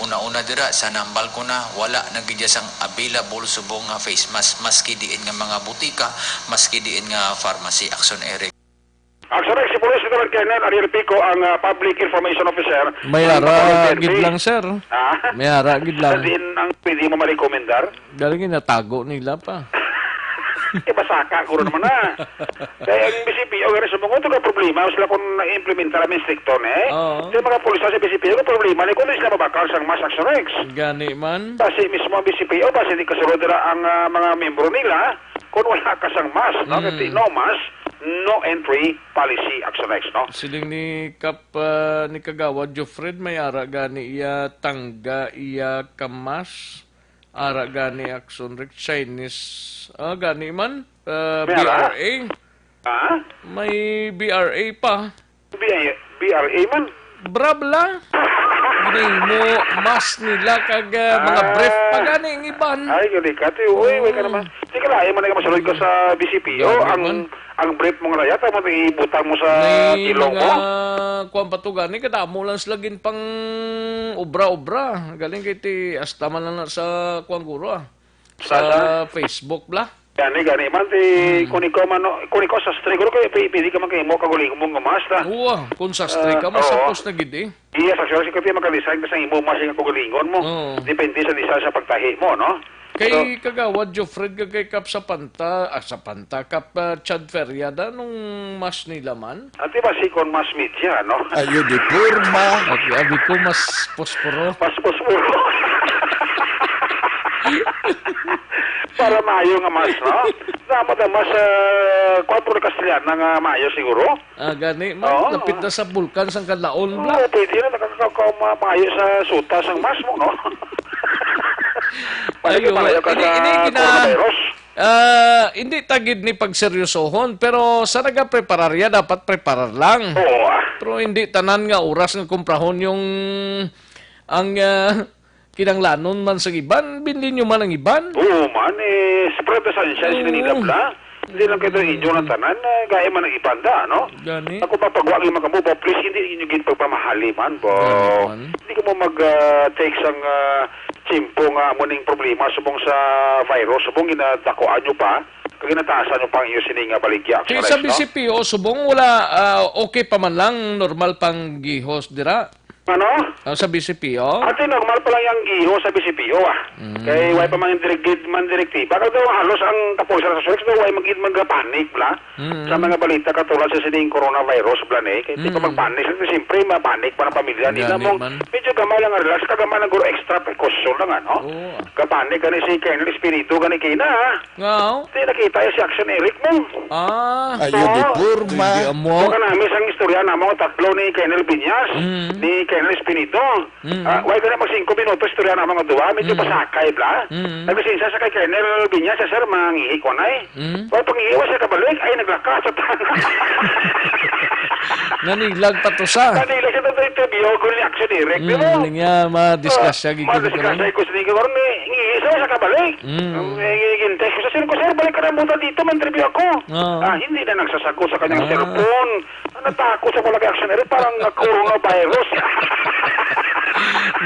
Una-una dira, sa nambal ko na, wala na gid sang available subong nga face mask, maski diin nga mga butika, maski diin nga pharmacy. Action Eric. Action Eric, si Police Lieutenant Colonel Ariel Pico ang, ah, Public Information Officer May ng ara Bacolod P N P. Gid lang, sir. Ah? May ara gid lang. Sa diin ang pwede mo ma-recommendar? Galing yung natago nila pa. Eh, masaka ko naman na. Kaya ang B C P O, gani sa mga ito ka problema, sila kung na-implementar ang stricto, eh. Oo. Yung mga pulis sa B C P O, ang problema ni kung di sila mabakal sang mask, Action Eric. Gani man. Kasi mismo ang B C P O, kasi di kasulod nila ang, ah, mga membro nila, kung wala ka sang mask, no? Mm. Kasi no mask, no entry policy, Action Eric, no? Siling ni Kap, ah, ni Kagawad Jofred, may ara gani iya tangga, iya kamas, ara gani Action Eric, Chinese, ah, gani man, ah, May ara? B R A. Ha? May B R A pa. B I, B R A man. Brabla. Gini mo, mas nila kag, ah, mga Ah. brief pa gani ang iban. Ay, gali ka, ti. Uy, uy, ka Oo. naman. Di ka lain man nga masulod ka sa B C P O. Gani Ang, man. ang brief mo nga layat, ang mga ibutang mo sa May ilong mga mo. kuwan pa to gani, kadamo lang sila gin pang obra-obra. Galing kay ti, hasta man lang na sa kuwan guro, ah. Sa Sa, sa? Facebook, bla? Gani, gani man, ti, Hmm. kung ikaw man, no, kung ikaw sastre, guro, kay pi-, pili ka man kay mo, kaguling mo nga mas, ta. Oo, kung sastre Ah, ka, oo. masapos na gid, eh. Yes, actually, kasi magka-design ka sa imo, mas yung kagalingon mo. Oo. Depende sa design sa pagtahi mo, no? Kay So, Kagawad Jofred, kag kay Kap sa Panta, ah, sa Panta, Kap, ah, Chad Feriada, nung mas nila man? Ati ba si kon mas media, no? Ayo di porma. Okay, abi ko mas posporo. Mas posporo. Para maayo nga mas, no? Dapat ang mas, ah, kuwan, puro Castellana nga maayo siguro. Ah, gani man. Oo. Lapit na sa bulkan sang Kalaon, bla. Oo, pwede na nakakakaw ma-, maayo sa suta sang mas mo, no? Maayo Ayo, ka ini, sa ini gina-, coronavirus. Ah, hindi ta gid ni pagseryosohon, pero sa nagapreparar ya, dapat preparar lang. Oo, ah. Pero hindi tanan nga oras nga kumprahon yung ang, ah, kinanglanon man sa iban, binli nyo man ang iban. Oo man, eh, spread the sunshine sa Oo. Manila, bla. Hindi lang kayo inyo ng tanan, eh, gaya man ang iban da, no? Gani. Ako, mapagwa ang mga kamuba, please, hindi ninyo gid pagpamahali man, bo. Gani man. Hindi ka mo mag, ah, take sang, ah, tiyempo nga amo ning problema subong sa virus, subong ginadakuan nyo pa, kag ginataasan nyo pa ang iyo sini nga baligya, Kay sa Celeste, no? B C P O, subong wala, ah, okay pa man lang, normal pang gihos dira. Ano? Ah, sa B C P O? Ate, normal pa lang yung gihos sa B C P O, ah. Mm. Kay wala pa man dirigid man direktiba. Kaya daw halos ang kapulisan sa Suex daw wala magid magpanik, bla. Mm. Sa mga balita katulad sa sining coronavirus, bla, eh. Kaya di pa Mm. magpanik. Siyempre, siyempre, mapanik pa ng pamilya nila Gani mo. Man. Medyo gamay lang ang relax. Kagamay lang guro extra precaution lang, ano? Oo. Kapanik gani si Colonel Espiritu, gani kina, ah. Nga, oh. Di nakita yung si Action Eric mo. Ah. Ayo, Oo. Di porma. Hindi amo. Kung kanami sang istorya na mga tatlo ni Colonel Viñas, Mm. ni Colonel Espinido. Mm. Ah, wala ka na mag singko minutos, istorya na mga duwa, medyo Mm. pasakay, bla. Mm. Naglisensya sa kay Colonel Viñas, "Sir, mangihi ko na eh." Mm. Wala pang iiwas siya kabalik, ay, naglaka sa tana. Nanilag pa to sa. Nanilag siya to, to, to, Biyo ko ni Action Direct, di ba? Mm, nga, ma-discuss siya, Ah, gid ko ma-discuss karon. Ay ko sa tingin ko, karon, ni, ngiisa sa kabalik. Mm. Ang, eh, gintest ko sa sir ko, "Sir, balik ka na muna dito, may interview ako." Oo. Ah, hindi na nagsasagot sa kanyang Ah. cellphone. Natako sa pala kay Action Direct, parang, ah, coronavirus.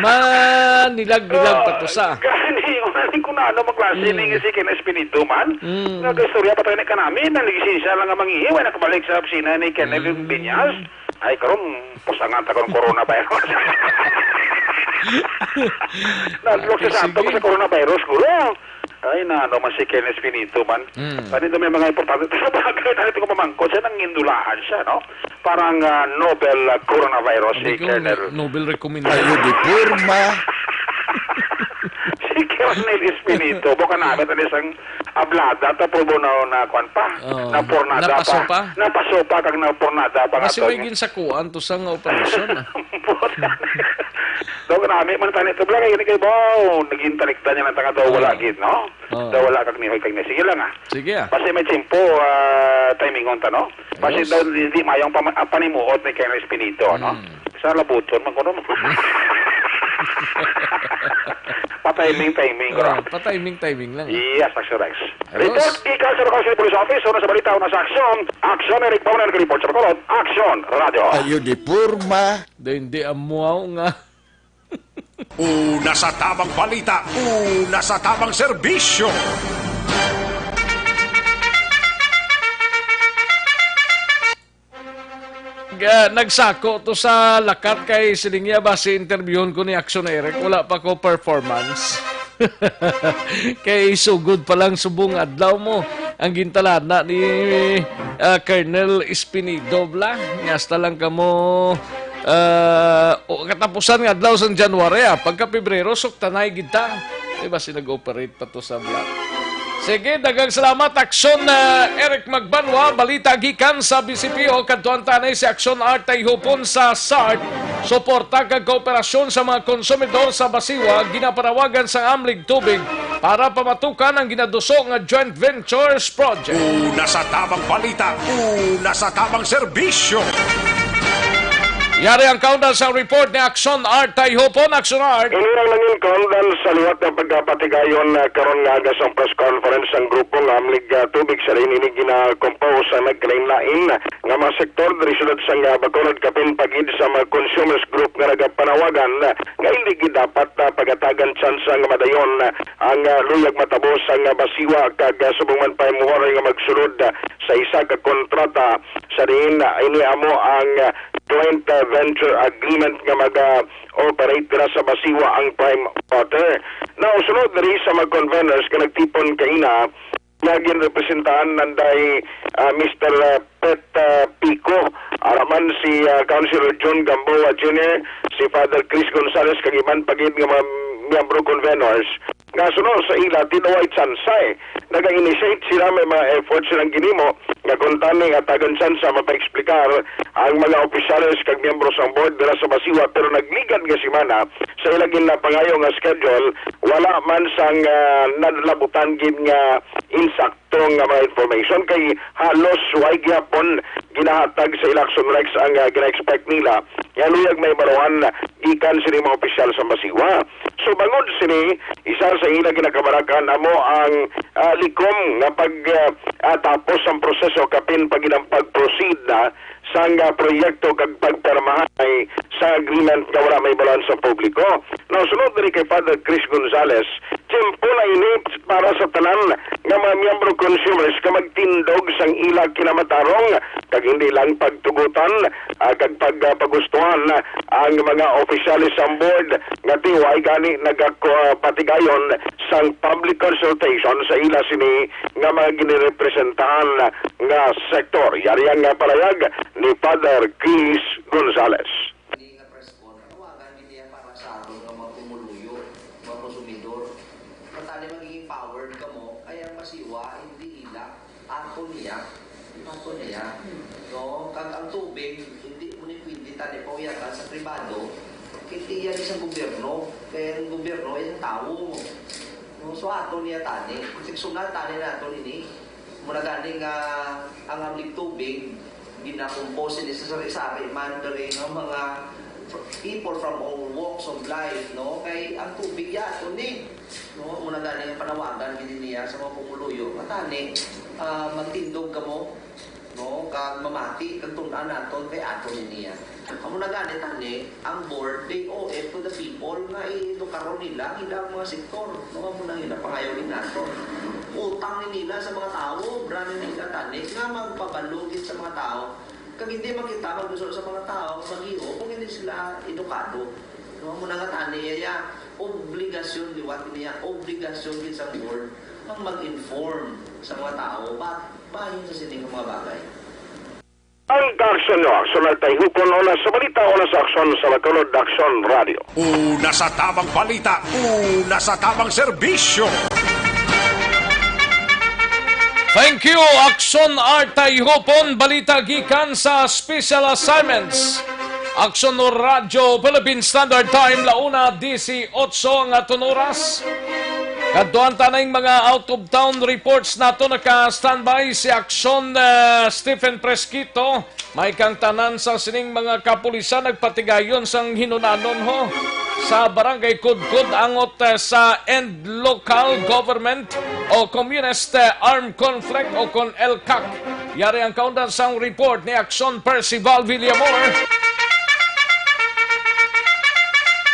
Manilag-nilag pa to sa. Ah, gani, wala rin kung ano, maklase Mm. ni si Ken Espinito man. Mm. Nag-istorya pa tayo ni kanami, na nagsisya lang ang mangihiwa, nakabalik sa opisina ni Kenneth Mm. Binyas. Ay, karon, pusangan ta kung coronavirus. Nadlok Okay, sa sato sige. Sa coronavirus, guro. Ay, na, ano man si Kenneth Pinito man. Hmm. Tani daw may mga importante na bagay. Tani ko mamangkot siya, nang indulahan siya, no? Parang, ah, novel, ah, coronavirus si Hindi ko Colonel. Novel recommendation. Kayo di porma. Si Colonel Espinito, buka namin, ano, isang ablada, tapos mo na, na, kwan pa, Oo. Napornada Napaso pa. Pa. Napaso pa, kag napornada pa nga Kasi to, may eh. Ginsakuan to sa nga operasyon, ah. Buta. Daw, nami man tani to, bla, kay gani kay, baw, naging talikdan niya lang tanga daw, wala Oo. Gid, no? Oo. Daw, wala kag nihoy kag ni. Sige lang, ah. Sige, ah. Basta may tiyempo, ah, timingon ta, no? Basta Yes. Daw, hindi mayong pama-, ah, panimuot ni Colonel Espinito, no? Hmm. Sa labuton man kuno. Pa-timing-timing, guro. Ah, pa-timing-timing lang, ah. Yes, Action Rex. Ayos. Report gikan sa Bacolod City Police Office, una sa balita, una sa aksyon. Aksyon, Eric Paunel, report sa Bacolod. Aksyon, Radyo. Ayo di porma. Daw hindi amuaw nga. Una sa tamang balita, una sa tamang serbisyo. Ga-, nagsako to sa lakat kay siling niya ba si interviewon ko ni Action Eric, wala pa ko performance. Kay sugod pa lang subong adlaw mo ang gintalana ni, ah, Colonel Espinido bla. Nga hasta lang kamo, ah, o katapusan nga adlaw sang January, ah. Pagka Pebrero, suktanay gid ta. Di ba si nag-operate pa to sa vlog. Sige, daghang salamat, Aksyon, ah, Eric Magbanwa. Balita gikan sa B C P O, kadtuan ta ni si Aksyon Art Tayhupon sa SART. Suporta kag kooperasyon sa mga konsumidor sa Basiwa, ginapanawagan sang Amlig Tubig para pamatukan ang ginaduso nga joint ventures project. Una sa tamang balita, una sa tamang serbisyo. Yari ang kaundan sang report ni Aksyon Art Tayhupon. Aksyon Art. Ini ang nangin kaundan sa liwat nga pagkapatigayon, ah, karon nga aga sang press conference sang grupo nga Amlig, ah, Tubig sa diin ini gina-compose sa nagkalain-lain nga mga sektor diri siyudad sang, ah, Bacolod, kapin pa gid sa mga consumers group nga nagapanawagan, ah, nga hindi gid dapat, ah, pagatagan tsansa nga madayon, ah, ang, ah, luyag matabo sang, ah, Basiwa kag, ah, subong man pa himuhon nga magsulod, ah, sa isa ka kontrata sa diin, ah, ini amo ang, ah, joint, ah, venture agreement nga maga-operate dira sa Basiwa ang Prime Water. Now, sunod diri sa mga conveners nga nagtipon kaina, nga ginrepresentahan nanday, ah, Mister, ah, Pet, ah, Pico, ara man si, ah, Councilor John Gamboa Junior, si Father Chris Gonzales, kag iban pa gid nga mga miyembro convenors, nga suno sa ila, tinaway tsansa, eh. Naga-initiate sila, may mga efforts silang ginimo, nga kung tani nga tagan tsansa, mapa-explicar ang mga opisyales kag miyembro sang board dira sa Basiwa, pero nagligad nga semana sa ila ginapangayo nga schedule, wala man sang, ah, nalabutan gid nga insakto nga mga information, kay halos way gihapon ginahatag sa ila Action Rex ang, ah, gina-expect nila nga luyag mahibaluan gikan sini mga opisyal sa Basiwa. So, bangod sini, isa sa ila ginakabarakan amo ang, ah, likom nga pag, ah, ah, tapos ang proseso kapin pa gid ang pag-proceed na sang, ah, proyekto kag pagpirmahay sa agreement nga wala mahibaluan sa publiko. Now, sunod diri kay Father Chris Gonzales, tiyempo na ini para sa tanan nga mga miyembro consumers nga magtindog sang ila kinamatarong kag hindi lang pagtugutan, ah, kag pag-, ah, pagustuhan ang mga opisyales sa board nga tiway gani nagapatigayon sang public consultation sa ila sini nga mga ginirepresentahan nga sektor. Yari ang, ah, palayag ni Father Chris Gonzales. Ini nga press con, tawagan gid niya para sa aton nga mga pumuluyo, mga konsumidor. Nga tani magiging empowered kamo, kay ang Basiwa, hindi ila, aton niya. Aton niya. No? Kag ang tubig, hindi mo ni pwede tani pauyatan sa pribado, kay tiyan sa gobyerno, kay ang gobyerno ay ang tawo. No? So, aton niya tani. Proteksyonan tani naton ini. Mura gani nga ang Amlig Tubig, ginakumpose ni sa sari-sari man diri nga mga People from all walks of life, no? Kay ang tubig ya ato ni, no? Amo na gani ang panawagan gid niya sa mga pumuluyo. Matani, ah, magtindog kamo, no? Kag mamati, kag tun-an naton kay ato ni niya. Amo na gani tani, ang board, they owe it to the people nga i-edukaron nila ang ilang mga sektor, no? Amo na ang ginapangayo ni naton. Utang ni nila sa mga tawo, obra ni nila tani, nga magpabalo gid sa mga tawo. Kag hindi man kita maglusot sa mga tawo nga mag-iyo kung hindi sila edukado. No, amo na nga tani, iya, obligasyon, liwat niya, obligasyon gid sang board ang mag-inform sa mga tawo ba-, bahin sa sini nga mga bagay. Ang kaaksyon nyo, aksyon nagtayhukon, una sa balita, una sa aksyon sa Bacolod Aksyon Radio. Una sa tabang balita, una sa tabang serbisyo. Thank you, Aksyon Artay Hopon. Balita gikan sa Special Assignments. Aksyon Radyo Philippine Standard Time, launa disiotso nga aton oras. Kadtuan ta ning mga out-of-town reports nato. Naka-standby si Aksyon, eh, Stephen Presquito. May kang tanan sa sining mga kapulisan nagpatigayon sang hinunanon ho sa Barangay Kudkod angot, eh, sa End Local Government o Communist, eh, Armed Conflict o kon ELCAC. Yari ang kaundan sang report ni Aksyon Percival Villamor.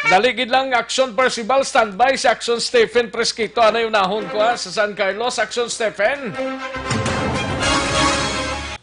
Dali gid lang, Aksyon Percival, standby si Aksyon Stephen Presquito. Anay unahon ko, ha, sa San Carlos, Aksyon Stephen.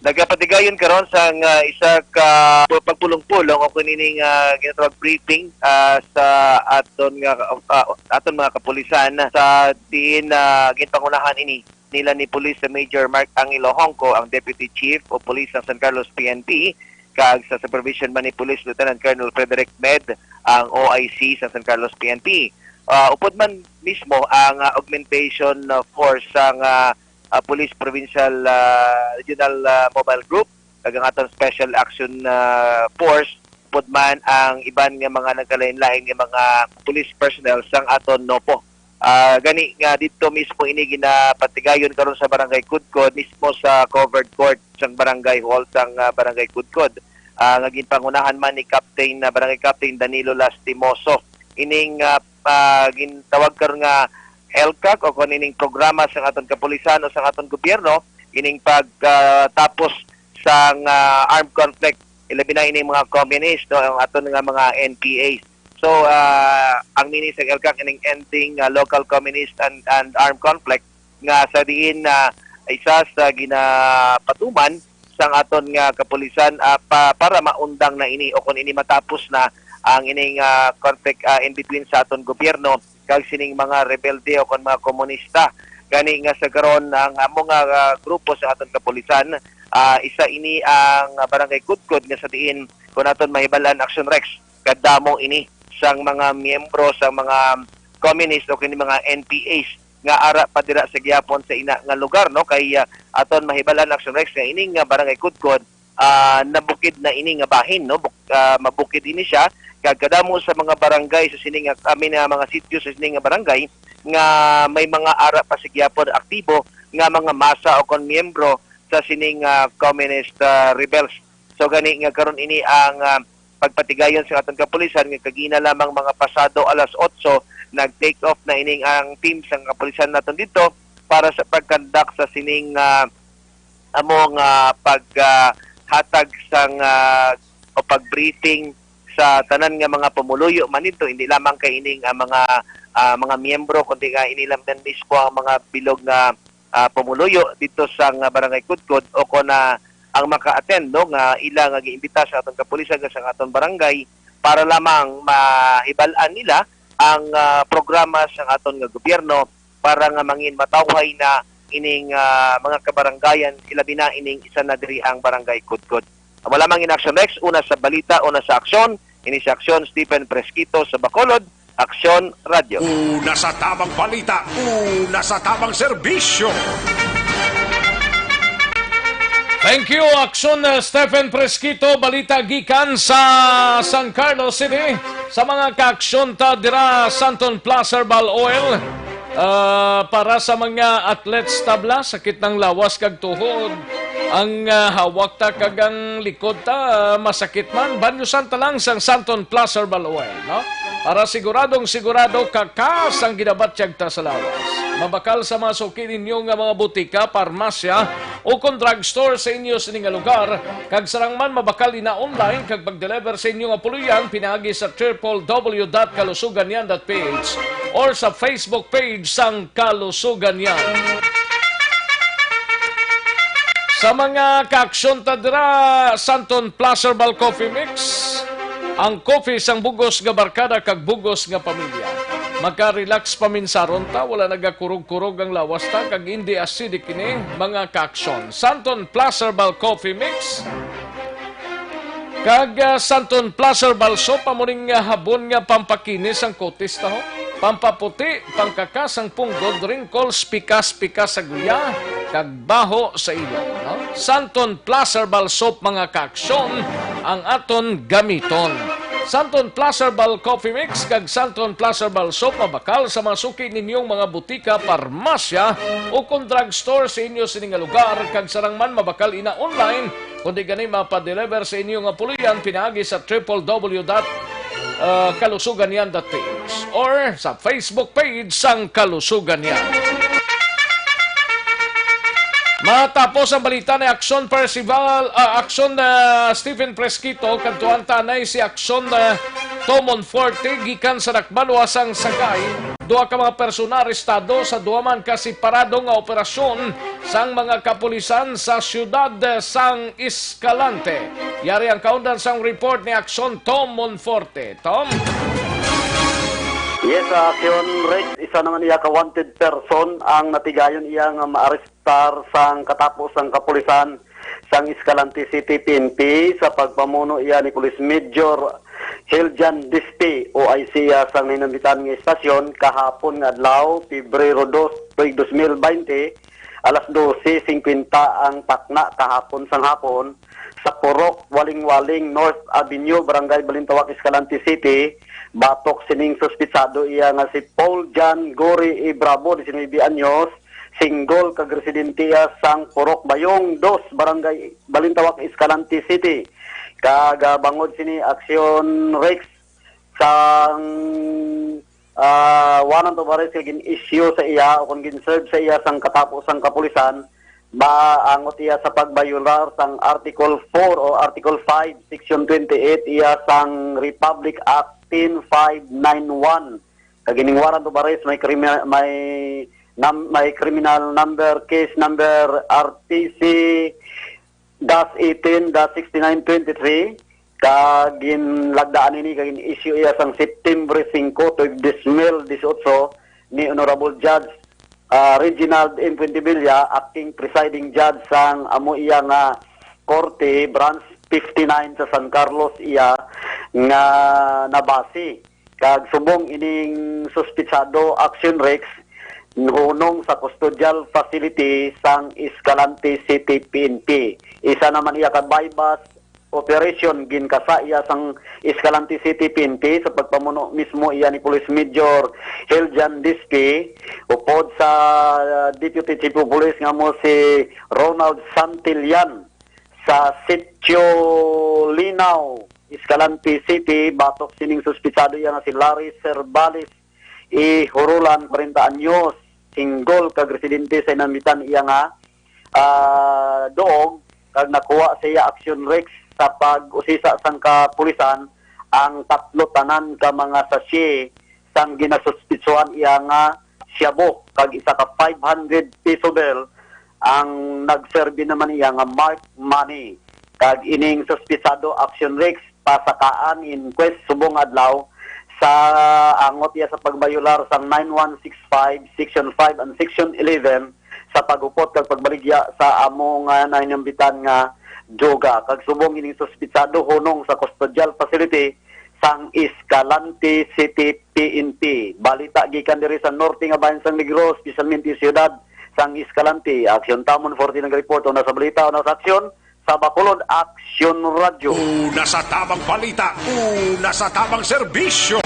Nagapatigayon karon sang, ah, isa ka pu-, pagpulong-pulong o kung ini nga ginatawag briefing, ah, sa aton nga, ah, aton mga kapulisan sa diin, ah, ginpangunahan ini nila ni Police Major Mark Angelo Hongco, ang Deputy Chief o Police ng San Carlos P N P, kag sa supervision man ni Police Lieutenant Colonel Frederick Med, ang O I C sa San Carlos P N P. Ah, upod man mismo ang, ah, augmentation, ah, force sang, ah, ah, Police Provincial, ah, Regional, ah, Mobile Group, kag ang aton Special Action, ah, Force, upod man ang iban nga mga nagkalain-lain nga mga police personnel sang aton NOPO. Ah, gani nga didto mismo ini ginapatigayon karon sa Barangay Kudkod, mismo sa covered court sang Barangay Hall sang, ah, Barangay Kudkod, ah, nga ginpangunahan man ni Captain, ah, Barangay Captain Danilo Lastimoso. Ining, ah, ah, gintawag karon nga ELCAC o kon ining programa sang aton kapulisan o sang aton gobyerno, ining pagtapos sang, ah, armed conflict, ilabi na ining mga communist, no, ang aton nga mga N P A. So, ah, ang meaning sa ELCAC ining Ending, ah, Local Communist and, and Armed Conflict, nga sa diin, ah, isa sa ginapatuman sang aton nga kapulisan, ah, pa-, para maundang na ini o kung ini matapos na ang ining, ah, conflict, ah, in between sa aton gobyerno kag sining mga rebelde o kon mga komunista. Gani nga sa karon, ang amo nga, ah, grupo sa aton kapulisan, ah, isa ini ang Barangay Kudkod nga sa diin, kung aton mahibal-an, Action Rex, kadamo ini sang mga miyembro sa mga communist o kini mga N P As nga ara pa dira sa gihapon sa ina nga lugar, no? Kay, ah, aton mahibal-an, Action Rex, nga ining nga Barangay Kudkod, ah, nabukid na ini nga bahin, no? Buk-, ah, mabukid ini siya, kag kadamo sa mga barangay sa sini nga, I mean, ah, mga sityo sa sini nga barangay nga may mga ara pa sa gihapon aktibo nga mga masa o kon miyembro sa sining, ah, communist, ah, rebels. So gani nga karon ini ang, ah, pagpatigayon sa aton kapulisan nga kagina lamang mga pasado alas otso, nag-take off na ining ang team sa kapulisan naton dito para sa pag-conduct sa sining, ah, amo nga pag, ah, hatag sang, ah, o pag-briefing sa tanan nga mga pumuluyo man dito, hindi lamang kay ining, ah, mga, ah, mga miyembro, kundi nga ini lamang mismo ang mga bilog nga, ah, pumuluyo dito sa nga Barangay Kudkod o kon, ah, ang maka-attend, no, nga ila nga giimbita sa aton kapulisan nga sa aton barangay para lamang mahibal-an nila ang, ah, programa sa aton nga gobyerno para nga mangin matawhay na ining, ah, mga kabarangayan, ilabi na ining isa na diri ang Barangay Kudkod. Amo lamang in Action Rex, una sa balita, una sa aksyon, ini si Aksyon Stephen Presquito sa Bacolod, Aksyon Radyo. Una sa tabang balita, una sa tabang serbisyo. Thank you, Aksyon, uh, Stephen Presquito. Balita gikan sa San Carlos City. Sa mga kaaksyon ta dira, Santon Plus Herbal Oil, uh, para sa mga athletes tabla, sakit ng lawas kag tuhod. Ang, ah, hawak ta kag ang likod ta, masakit man, banyosan ta lang sang Santon Plus Herbal Oil, no? Para siguradong sigurado, kakas ang ginabatyag ta sa lawas. Mabakal sa mga suki ninyo nga mga butika, parmasya, o kon drugstore sa inyo sini nga lugar, kag sarang man mabakal ina online kag pag-deliver sa inyo nga puloy-an pinaagi sa triple W dot kalusuganyan dot P H or sa Facebook page sang Kalusuganyan. Sa mga kaaksyon ta dira, Santon Plus Herbal Coffee Mix, ang coffee sang bugos nga barkada kag bugos nga pamilya. Magka-relax paminsaron ta, wala nagakurog-kurog ang lawas ta, kag indi acidic ini, mga kaaksyon. Santon Plus Herbal Coffee Mix, kag, ah, Santon Plus Herbal Soap, amo ning, ah, habon nga pampakinis ang kutis ta, ho. Pampaputi, pangkakas ang punggod, wrinkles, pikas-pikas sa guya, kag baho sa ilong, no? Santon Plus Herbal Soap, mga kaaksyon, ang aton gamiton. Santon Plus Herbal Coffee Mix kag Santon Plus Herbal Soap mabakal sa mga suki ninyong mga butika, parmasya, o kon drugstore sa inyo sini nga lugar, kag sarang man mabakal ina online, kundi gani mapadeliver sa inyo nga puloy-an pinaagi sa triple W dot kalusuganyan dot P H or sa Facebook page sang Kalusuganyan. Matapos ang balita ni Aksyon Percival, ah, Aksyon, ah, Stephen Fresquito, kadtuan ta anay si Aksyon, ah, Tom Monforte gikan sa Dakbanuas sang Sagay. Duha ka mga persona arestado sa duha man ka separado nga operasyon sang mga kapulisan sa siyudad, ah, sang Escalante. Yari ang kaundan sang report ni Aksyon Tom Monforte. Tom? Yes, sa Aksyon Rex, isa naman iya ka wanted person ang natigayon iya nga maarestar sang katapo sang kapulisan sang Escalante City P N P sa pagpamuno iya ni Police Major Hiljan Dispi o I C iya sang nahinambitan nga estasyon kahapon nga adlaw, Pebrero dos, tuig dos mil baynte, alas dose singkwenta ang takna kahapon sang hapon sa Purok Waling-Waling, North Avenue, Barangay Balintawak, Escalante City. Batok sining suspitsado iya nga si Paul John Gory E. Bravo, disinuybe anyos, single kag residente iya sang Purok Bayong dos, Barangay Balintawak, Escalante City. Kag, ah, bangod sini, Aksyon Rex, sang, ah, warrant of arrest kag gin-issue sa iya o kon gin-serve sa iya sang katapo sang kapulisan, maangot iya sa pagbayolar sang Article four o Article five, Section twenty-eight iya sang Republic Act ten five nine one. Kag ining warrant of arrest may krimi-, may nam-, may criminal number, case number R T C dash eighteen dash sixty-nine twenty-three, kag ginlagdaan ini kag gin-issue iya sang September singko, tuig dos mil disiotso, ni Honorable Judge, ah, Reginald M. Fuentebella, acting presiding judge sang amo iya nga korte, Branch fifty-nine sa San Carlos iya nga nabasi. Kag subong ining suspitsado, Action Rex, hunong sa custodial facility sang Escalante City P N P. Isa naman iya ka buy-bust operation, ginkasa iya sang Escalante City P N P sa pagpamuno mismo iya ni Police Major Heljan Dispi, upod sa, uh, Deputy Chief of Police nga mo si Ronald Santillan sa Sitio Linaw, Escalante City. Batok sining suspitsado iya nga si Larry Servales E. Hurulan, kwarenta anyos, single kag residente sa inambitan iya nga, ah, duog, kag nakuha sa iya Action Rex sa pag-usisa sang kapulisan ang tatlo tanan ka mga sachet sang ginasuspitsuhan iya nga shabu, kag isa ka five hundred peso bill ang nagserbi naman iya nga marked money. Kag ining suspitsado, Action Rex, pasakaan inquest subong adlaw sa angot iya sa pagbayolar sang nine one six five, Section five and Section eleven sa paghupot kag pagbaligya sa amo nga nahinambitan nga droga. Kag subong ining suspitsado hunong sa custodial facility sang Escalante City P N P. Balita gikan diri sa norte nga bahin sang Negros, espesyalmente siyudad sang Escalante. Aksyon Tamon, forty nag-report. Una sa balita, una sa aksyon, sa Bacolod Aksyon Radyo. Una sa tabang balita, una sa tabang serbisyo.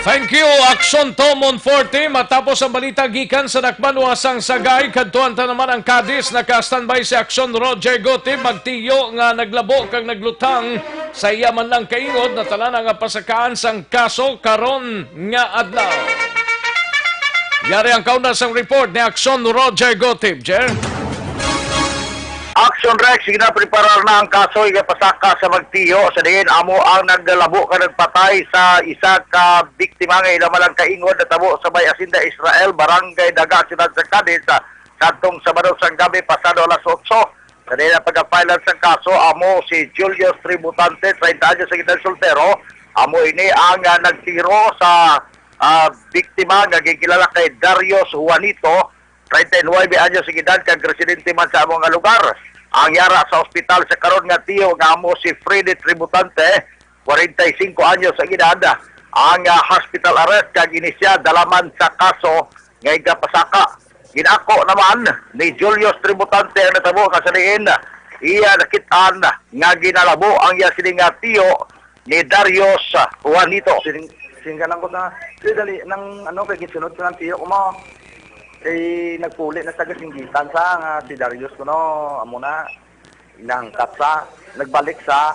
Thank you, Aksyon Tom Monforte. Matapos ang balita gikan sa Dakbanuasang Sagay, kadtuan ta naman ang Cadiz. Naka-standby si Aksyon Roger Gutib. Magtiyo nga naglabo kag naglutang sa iya man lang kaingod na tanan nga pasakaan sang kaso karon nga adlaw. Yari ang kauna sang report ni Aksyon Roger Gutib, Jer. Action Rex, ginapreparar na ang kaso nga pasaka sa Magtiyo sa diin amo ang naglabo ka nagpatay sa isa ka biktima nga ila malang kaingod natabo sa may Hacienda Israel, Barangay Daga, Siyudad sa Cadiz, sa sadtong Sabado sang gabi pasado alas otso. Sa diin ang pagka-file sang kaso amo si Julius Tributante, treinta anyos ang edad, soltero. Amo ini ang ah, nagtiro sa ah, biktima nga ginkilala kay Darius Juanito, treinta y nueve anyos ang edad kag residente man sa amo nga lugar. Ang yara sa ospital sa karon nga tiyo nga amo si Freddy Tributante, forty-five anyos ang edad, ang ah, hospital arrest kag inisya dalaman sa kaso nga igapasaka. Ginako naman ni Julius Tributante ang natabo nga sa diin iya nakit-an nga ginalabo ang iya sini nga tiyo ni Darius Juanito. Sing-, singgalan ko sa, "Sige, dali, nang ano, kay gisunod ko ng tiyo ko mo." Kay nagpuli na sa kasinggitan sa nga si Darius ko, no, amo na, inangkat sa, nagbalik sa,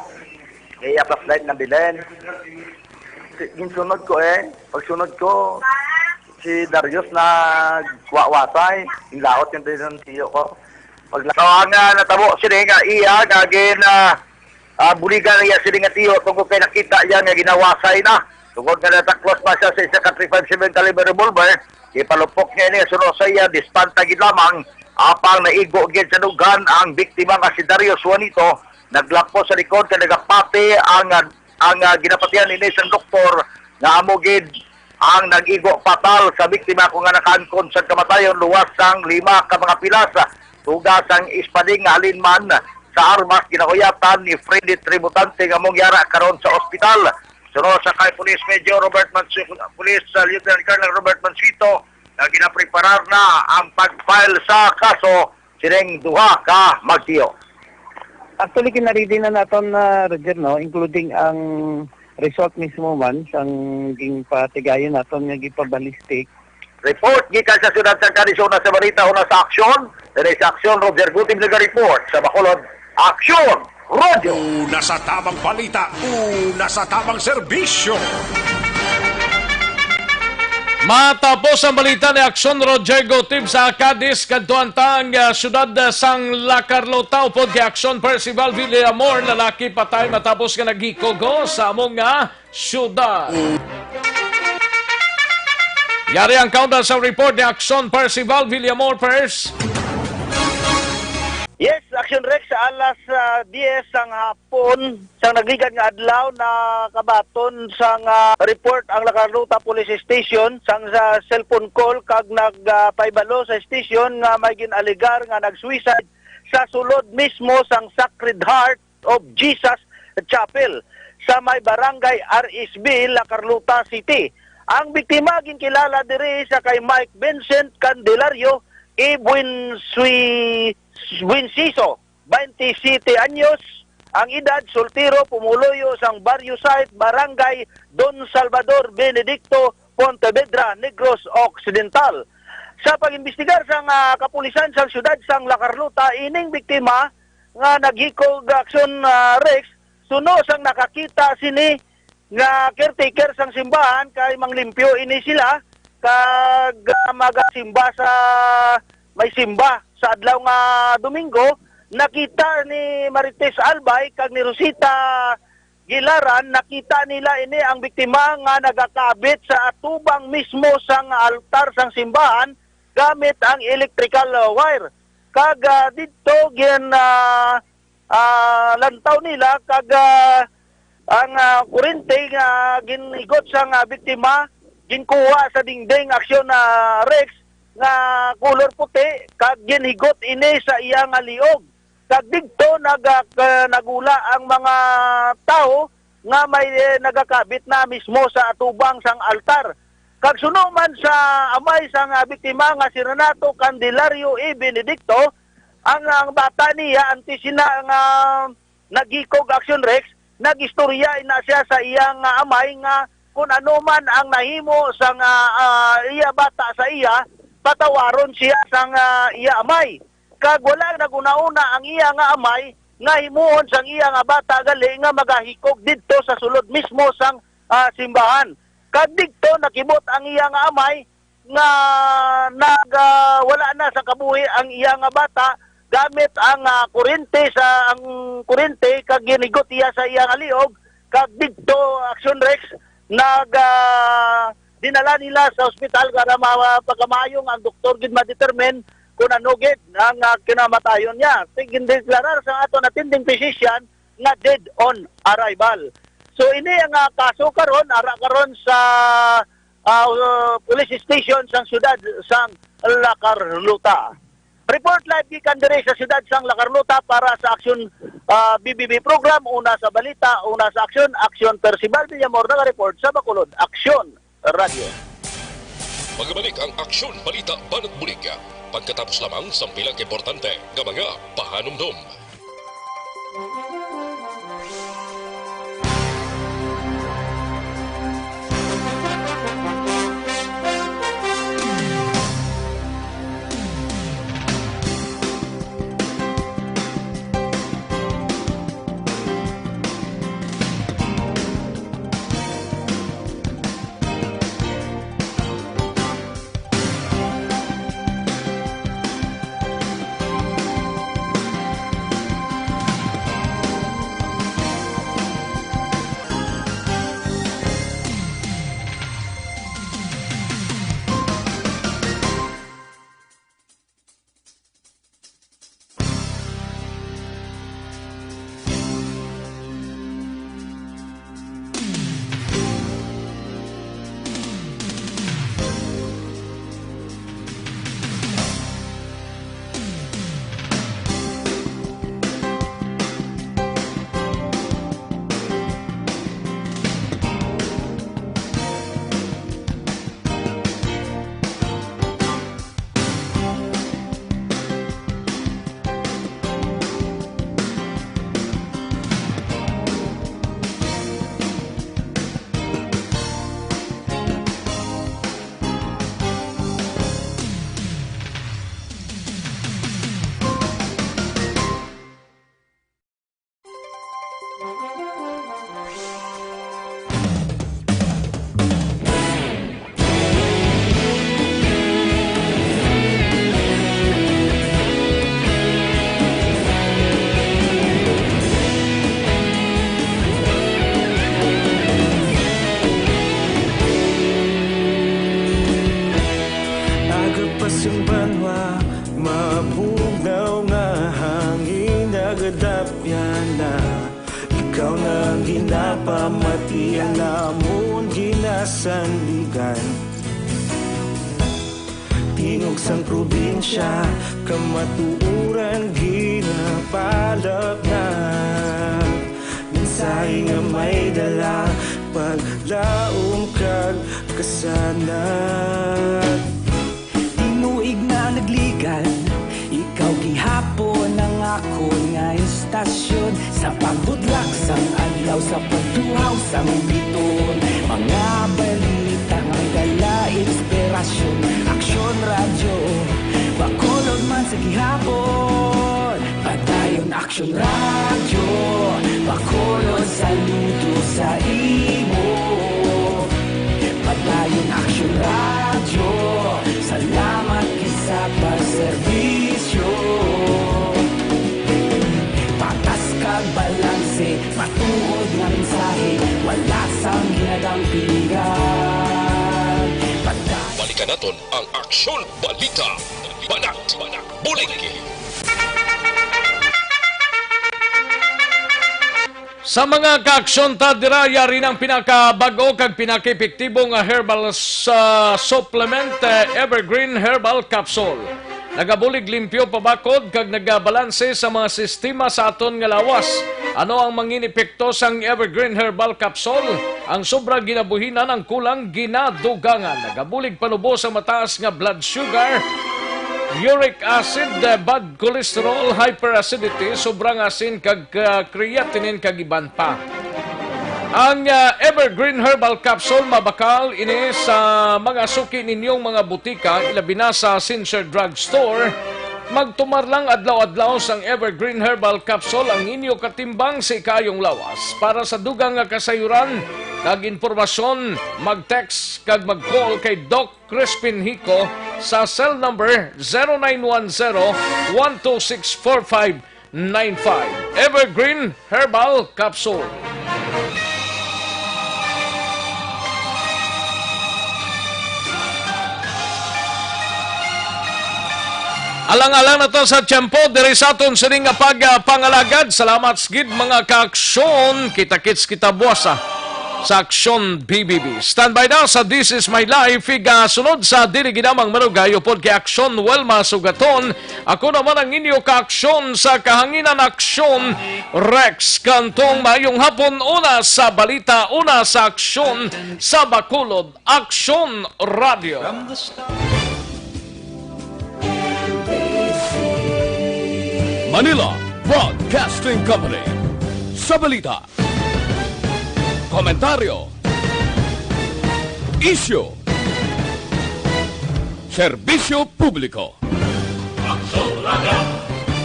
kay iya flashlight na bilin. Si-, ginsunod ko eh. Pagsunod ko, si Darius na wawasay, inlaot yung tiyo ko. Pag So, ang ah, natabo sini nga iya nga gin ah, ah, buligan niya sini nga tiyo tungod kay nakita niya nga ginawasay na. Tungod nga nataklos pa siya sa isa ka three five seven caliber revolver, ipalupok niya ini suno sa iya, dispanta gid lamang. Apang naigo gid sa dughan ang biktima nga si Darius Juanito, naglapos sa likod kay nagapati ang ah, ang ah, ginapatihan ini sang doktor nga amo gid ang nag-igo patal sa biktima, kung nga nakaangkon sa kamatayon luwas sang lima ka mga pilas, tuga sang espading nga halin man sa armas ginahuyatan ni Freddy Tributante nga mong yara karon sa ospital. Suno sa kay Police Major Robert Mansu-, Police ah, Lieutenant Colonel Robert Mansueto, nga ginapreparar na ang pag-file sa kaso sining duha ka magtiyo. Actually, kinaredy na naton na, Roger, no, including ang result mismo man sang ginpatigayon naton nga gipabalistik. Report gikan sa siyudad sang Cadiz, una sa balita, una sa aksyon. Diri sa aksyon, Roger Gutib naga-report sa Bacolod. Aksyon! Radyo. Una sa tamang balita, una sa tamang serbisyo. Matapos ang balita ni Aksyon Roger Gutib sa Cadiz, kadtuan ta ang ah, siyudad ah, sang La Carlota upod kay Aksyon Percival Villamor, lalaki patay matapos nga naghikog sa amo nga siyudad. Yari ang kaunda sa report ni Aksyon Percival Villamor, Pers. Yes, Action Rex, sa alas ah, diyes sang hapon, sang nagligad nga adlaw, nakabaton sang ah, report ang La Carlota Police Station sang sa cellphone call kag nagpahibalo sa station nga may gin-alegar nga nag-suicide sa sulod mismo sang Sacred Heart of Jesus Chapel sa may barangay R S B, La Carlota City. Ang biktima ginkilala diri sa kay Mike Vincent Candelario y Buensui-, Buenciso, twenty-seven anyos ang edad, soltero, pumuluyo sang Barrio Site, Barangay Don Salvador Benedicto, Pontevedra, Negros Occidental. Sa pag-imbestigar sang ah, kapulisan sang siyudad sang La Carlota, ining biktima nga naghikog, Action ah, Rex, suno sang nakakita sini nga caretaker sang simbahan kay manglimpyo ini sila kag ah, magasimba sa may simba sa adlaw nga Domingo, nakita ni Marites Albay kag ni Rosita Gilaran, nakita nila ini ang biktima nga nagakabit sa atubang mismo sang altar sang simbahan gamit ang electrical ah, wire. Kag ah, didto gin ah, ah, lantaw nila kag ah, ang ah, kurente nga ginhigot sang ah, biktima ginkuha sa dingding, Action ah, Rex, nga kulor puti kag ginhigot ini sa iya nga liog. Kag didto naga-, ka-, nagula ang mga tawo nga may eh, nagakabit na mismo sa atubang sang altar. Kag suno man sa amay sang ah, biktima nga si Renato Candelario y Benedicto, ang, ang bata niya, antes sina nga naghikog, Action Rex, nag-istorya ina siya sa iyang ah, amay nga kung ano man ang nahimo sang, ah, ah, iya bata sa iya, patawaron siya sang, ah, iya amay. Kag wala nag-una-una ang iya nga amay nga himuon sang iya nga bata gali nga magahikog didto sa sulod mismo sang, ah, simbahan. Kag didto nakibot ang iya nga amay nga nag, ah, wala na sa kabuhi ang iya nga bata gamit ang, ah, kurente sa, ang kurente kag ginigot iya sa iya nga liog, kag didto, Action Rex, nag, ah, dinala nila sa ospital para ma-, pagkamayong ang doktor gid ma-determine kung ano gid ang, ah, kinamatayon niya. Sige, gindeklarar sa aton attending physician nga dead on arrival. So, ini ang, ah, kaso karon, ara karon sa, ah, uh, police station sang siyudad sang La Carlota. Report live gikan diri sa siyudad sang La Carlota para sa Aksyon, ah, B B B program, una sa balita, una sa aksyon, Aksyon Percival Villamor, naga-report sa Bacolod Aksyon Radio. Magabalik ang Aksyon Balita Banat Bulig pagkatapos lamang sang pila ka importante nga mga pahanumdom. Aga pa sing banwa, mabugnaw nga hangin nagadapyan na. Ikaw na ang ginapamati, ang amon ginasandigan. Tingog sang probinsya, kamatuoran ginapalapnag. Mensahe nga may dala, paglaom kag kasanag. Tinuig na nagligad, ikaw gihapon ang akon nga istasyon. Sa pagbudlak sang adlaw, sa pagtuhaw sang biton, mga balita nga dala inspirasyon. Aksyon Radyo, Bacolod man sa gihapon. Padayon Aksyon Radyo, Bacolod, saludo sa imo. Padayon Aksyon Radyo, salamat gid sa pagserbisyo. Patas kag balanse, matuod nga mensahe, wala sang ginadampingan. Padayon. Balikan naton ang Aksyon Balita. Banat, banat, bulig. Sa mga kaaksyon ta dira, yari na ang pinakabag-o kag pinakaepektibo nga herbal sa supplement, eh, Evergreen Herbal Capsule. Nagabulig limpyo pabakod kag nagabalanse sa mga sistema sa aton nga lawas. Ano ang mangin epekto sang Evergreen Herbal Capsule? Ang sobra ginabuhinan, ang kulang ginadugangan. Nagabulig panubo sa mataas nga blood sugar, uric acid, bad cholesterol, hyperacidity, sobrang asin kag, ah, creatinine kag iban pa. Ang, ah, Evergreen Herbal Capsule mabakal ini sa mga suki ninyong mga butika, ilabi na sa Sincere Drug Store. Magtumar lang adlaw-adlaw sang Evergreen Herbal Capsule, ang inyo katimbang sa ikaayong lawas. Para sa dugang nga kasayuran kag impormasyon, mag-text kag mag-call kay Doc Crispin Hico sa cell number zero nine one zero, one two six, four five nine five. Evergreen Herbal Capsule. Alang-alang na ta sa tiyempo diri sa aton sining nga pag, ah, pangalagad. Salamat sa gid, mga ka-aksyon. Kita-kits kita buwasa sa Aksyon B B B. Standby na sa This Is My Life. Igasunod sa dili ginamang manugay upod kay Aksyon Wilma Sugaton. Ako naman ang inyo ka-aksyon sa kahanginan, Aksyon Rex Cantong. Maayong hapon, una sa balita, una sa aksyon sa Bacolod, Aksyon Radio. Manila Broadcasting Company. Sa balita, komentaryo, isyu, serbisyo publiko. Aksyon Radio.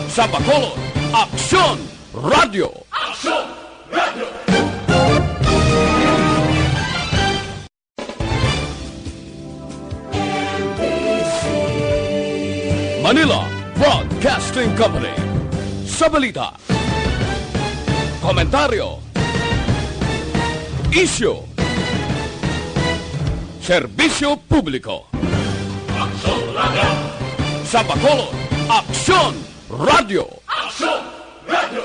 Sa Bacolod, Aksyon Radio. Aksyon Radio. Manila Broadcasting Company. Sa balita, komentaryo, isyu, serbisyo publiko. Aksyon Radio. Sa Bacolod, Aksyon Radio. Aksyon Radio.